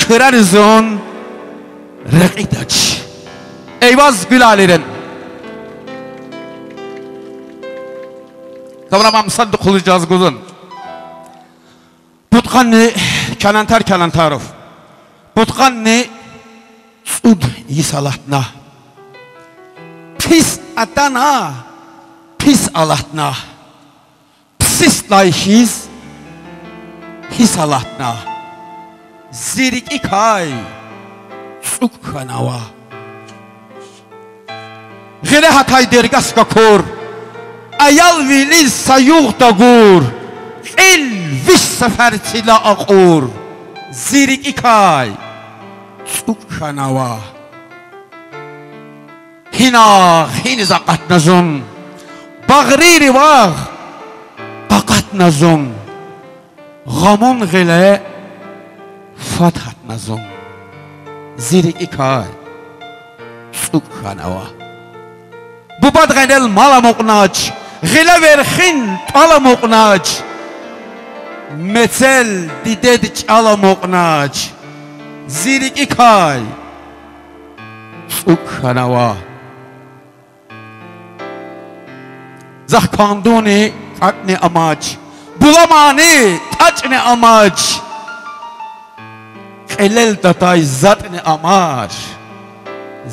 куьрари зун рекьидач. Эйваз Гуьлалидин. Камераман сад духълу жаз гузва. Пудкъанни Калантар Калантаров. Пудкъанни цӀуд йис алатна. Пис атана, пис алатна. Писдалай хьиз гьисс алатна. Зи рикӀикай цӀукӀ хьанава. Гъиле гьатай дергас какур, аялвилиз са югъ тагур, кьил виш сефер цила акьур, зи рикӀикай цӀукӀ хьанава. Гьинагъ гьиниз акъатна зун, багърийривай къакъатна зун, гъамун гъиле фад гьатна зун, зи рикӀикай цӀукӀ хьанава. Бубад гъенел мал амукьнач, гъиле верхин тӀал амукьнач, мецел дидед чӀал амукьнач, зи рикӀикай цӀукӀ хьанава. Захъ кандуни кӀватӀни амач, буламани тӀачӀни амач, кьелел татай затӀни амач,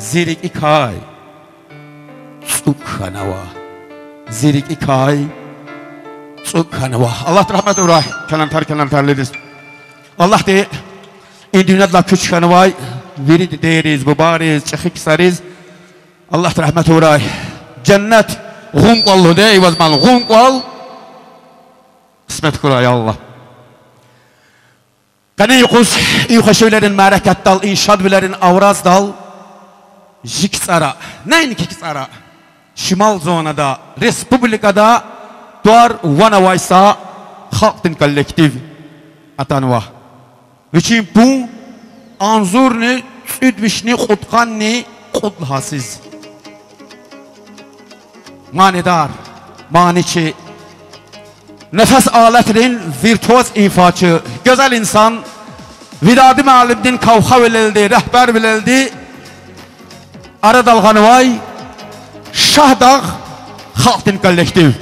зи рикӀикай цӀукӀ хьанава. Зи рикӀикай цӀукӀ хьанава. Аллагьди рагьмет авурай Калантар Калантарлидиз. Аллагьди и дуьньядилай куьч хьанвай вири дидейриз, бубайриз, чӀехи ксариз Аллагьди рагьмет авурай. Женнет гъун кӀвал лугьудай, Эйваз муаллим, гъун кӀвал кьисмет хьурай, я Аллагь. Къенин юкъуз и хвешивилерин мярекатдал, и шадвилерин авраздал жи КцӀара, неинки КцӀара, шимал зонада, республикада тӀвар-ван авай са халкьдин коллектив атанва. Вичин пун агъзурни кӀуьд вишни кьудкъанни кьуд лагьай йисуз. Манидар, маничи, нефес алатрин виртуоз ифачи, гуьзел инсан Видади муаллимдин кавхавилелди, регьбервилелди арадал гъанвай Шагьдагъ халкьдин коллектив.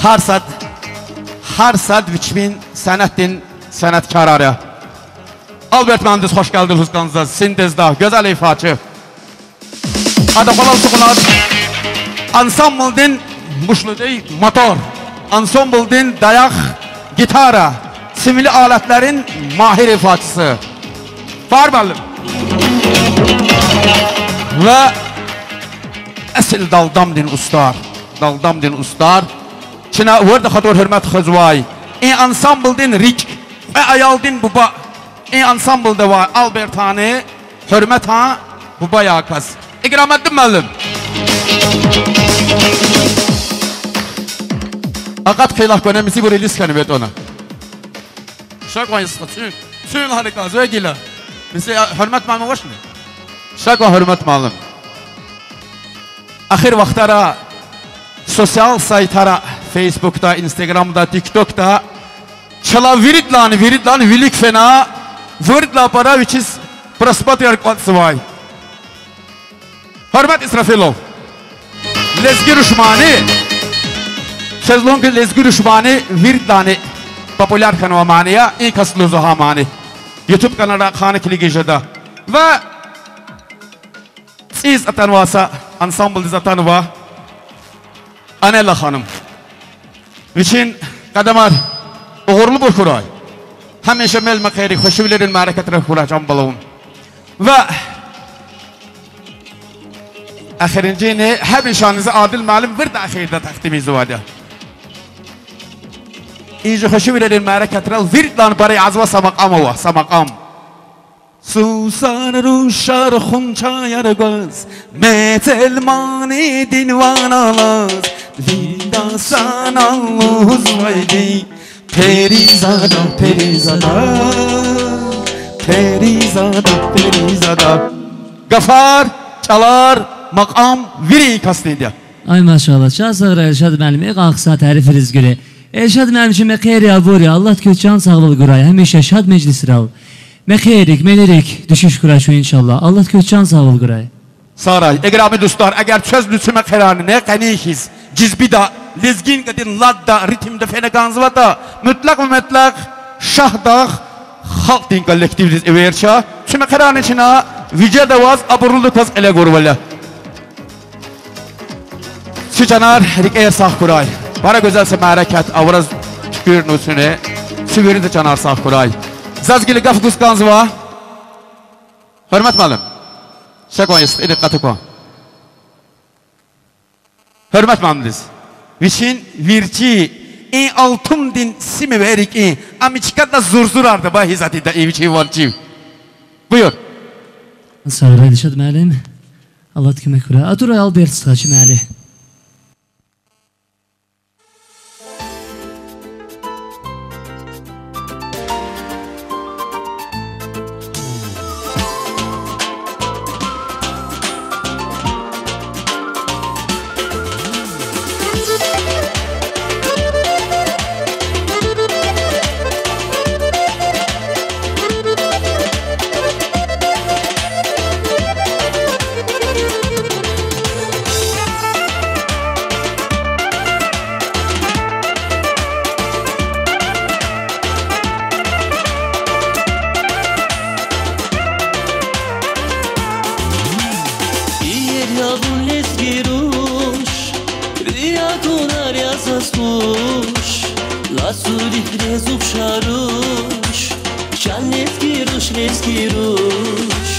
Гьар сад, гьар сад вичмин сенятдин сеняткарар я. Альберт муаллимдиз хуш гелди лугьуз кӀанзава, син дезда, гуьзел ифачи. Ада къвалав ацукьнаваз ансамблдин бушлудей мотор, ансамблдин даях, гитара, симли алатлерин магьир ифачиси Фар муаллим. Ва эсил далдамдин устар, далдамдин устар, чна вирда хатур гьуьрмет хуьзвай, и ансамблдин рикӀ, кьве аялдин буба, и ансамблда авай Альбертани гьуьрметан буба я кас. Играметдин муаллим. Акъат хъвайлахъ кван, мисибур илис хьанватӀа. Ша кван, я стха, цуьн, цуьн лагьана кӀанзава гила. Миси, а, Гьуьрмет муаллим авачни? Ша кван, Гьуьрмет муаллим. Эхир вахтара социал сайтара, Фейсбукда, Инстаграмда, ТикТокда чалай виридалайни, виридалайни вилик фена, виридалай пара вичиз просмотрар кӀватӀзавай. Гьуьрмет Исрафилов. Лезги руш мани. Чаз лугьун хьи, лезги руш мани виридалайни популяр хьанвай мани я, и касдиз лугьузва гьа мани. YouTube каналра ахъайна килигиз жеда. Ва цӀийиз атанвай са ансамблдиз атанва Анела ханум. Вичин къадамар угъурлубур хьурай. Гьамиша мел мехъерик, хвешивилерин мярекатрал хьурай, чан балавун. Ва эхиримжини гьамишани зи Адил муаллим вирида эхирда тахтим ийизвайди я. И жи хвешивилерин мярекатрал виридалайни пара язва са макьам ава, са макьам. Сусар рушар хунчаяр гваз, мецел манидин ван алаз, вирида санал лугьузвайди: Перизада, Перизада, Перизада, Перизада. Гафар, чӀалар, макьам вири и касдинди я. Ай машаллагь, чан сагърай, Эльшад муаллим, икьван хъсан тарифриз гуьре. Эльшад муаллим, чи мехъерри абур я, Аллагьди квез чан сагъвал гурай, гьамиша шад межлисрал, мехъерик, мелерик дуьшуьш хьурай чун, иншаллагь. Аллагьди квез чан сагъвал гурай. Сагърай, играми дустар, эгер квез нуци мехъерарни къенин хьиз, жизбида, лезгинкадин ладда, ритмда фена кӀанзаватӀа, мутлакъ ва мутлакъ Шагьдагъ халкьдин коллективдиз эверча, куь мехъерарни чна вижеда ваз, абурлудаказ кьиле гурвал я. Куь чанар, рикӀер сагъ хьурай. Пара гуьзел са мярекат аваз туькӀуьрна куьне. Куь вирида чанар сагъ хьурай. Заз гила гаф гуз кӀанзава. Гьуьрмет муаллим. Ша кван, я стха, ида къат кван. Гьуьрмет муаллимдиз. Вичин вирчи, и алтундин символ рикӀин, ам и чкада зурзурарда ба гьизатида и вичин ванцив. Буюр. Сагърай, Эльшад муаллим. Аллагьди куьмек хьурай. Атурай Альберт стха, чи муаллим. Иер я вун, лезги руш, ви акунар я заз хуш, лацу рикӀ рез ухшар руш, чан лезги руш, лезги руш.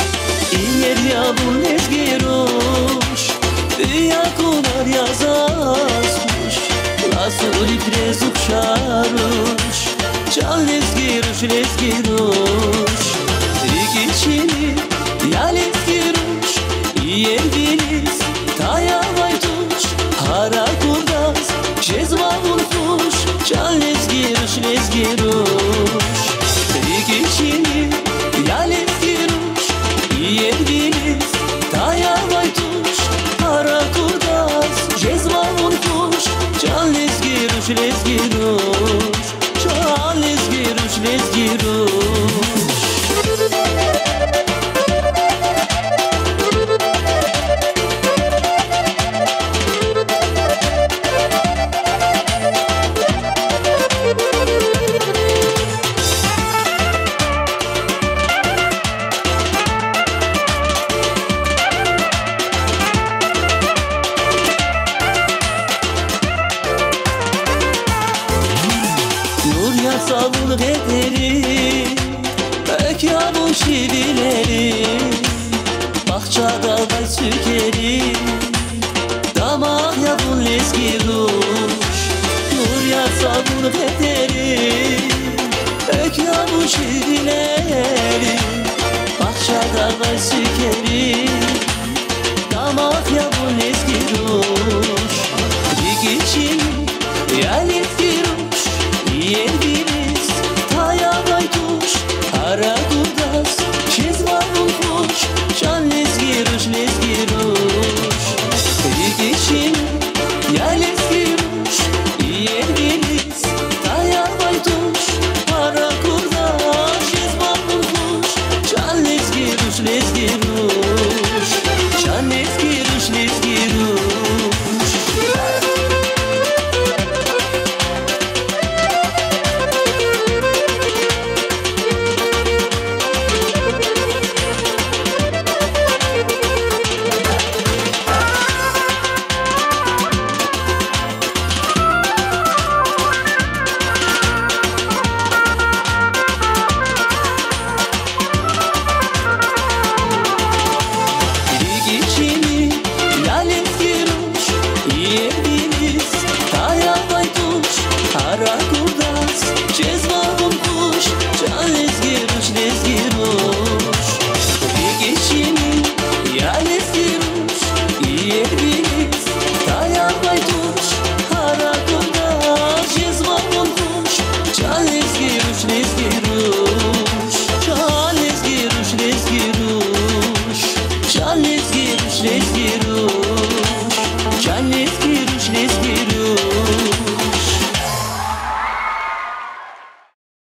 Иер я вун, лезги руш, ви акунар я заз хуш, лацу рикӀ рез ухшар руш, чан лезги руш, лезги руш. РикӀи чими я лезги руш, иервилиз таявай туш, гьар акурдаз жезва вун хуш, чан лезги руш, лезги руш. РикӀи чими я лезги руш, иервилиз таявай туш, гьар акурдаз жезва вун хуш, чан лезги руш, лезги руш. Чан лезги руш, лезги руш. Нур яца вун гъетерин, экв я вун шивилерин, бахчада авай цуькерин, дамах я вун, лезги руш. Нур яца вун гъетерин, экв я вун шивилерин, бахчада авай цуькерин, дамах я вун, лезги руш. РикӀи чими я лезги Иервилиз таявай туш, гьар акурдаз жезва вун хуш, чан лезги руш, лезги руш. Рикӏиз чими, я лезги руш, иервилиз таявай туш, гьар акурдаз жезва вун хуш, чан лезги руш, лезги руш, чан лезги руш, лезги руш, чан лезги руш, лезги руш, чан лезги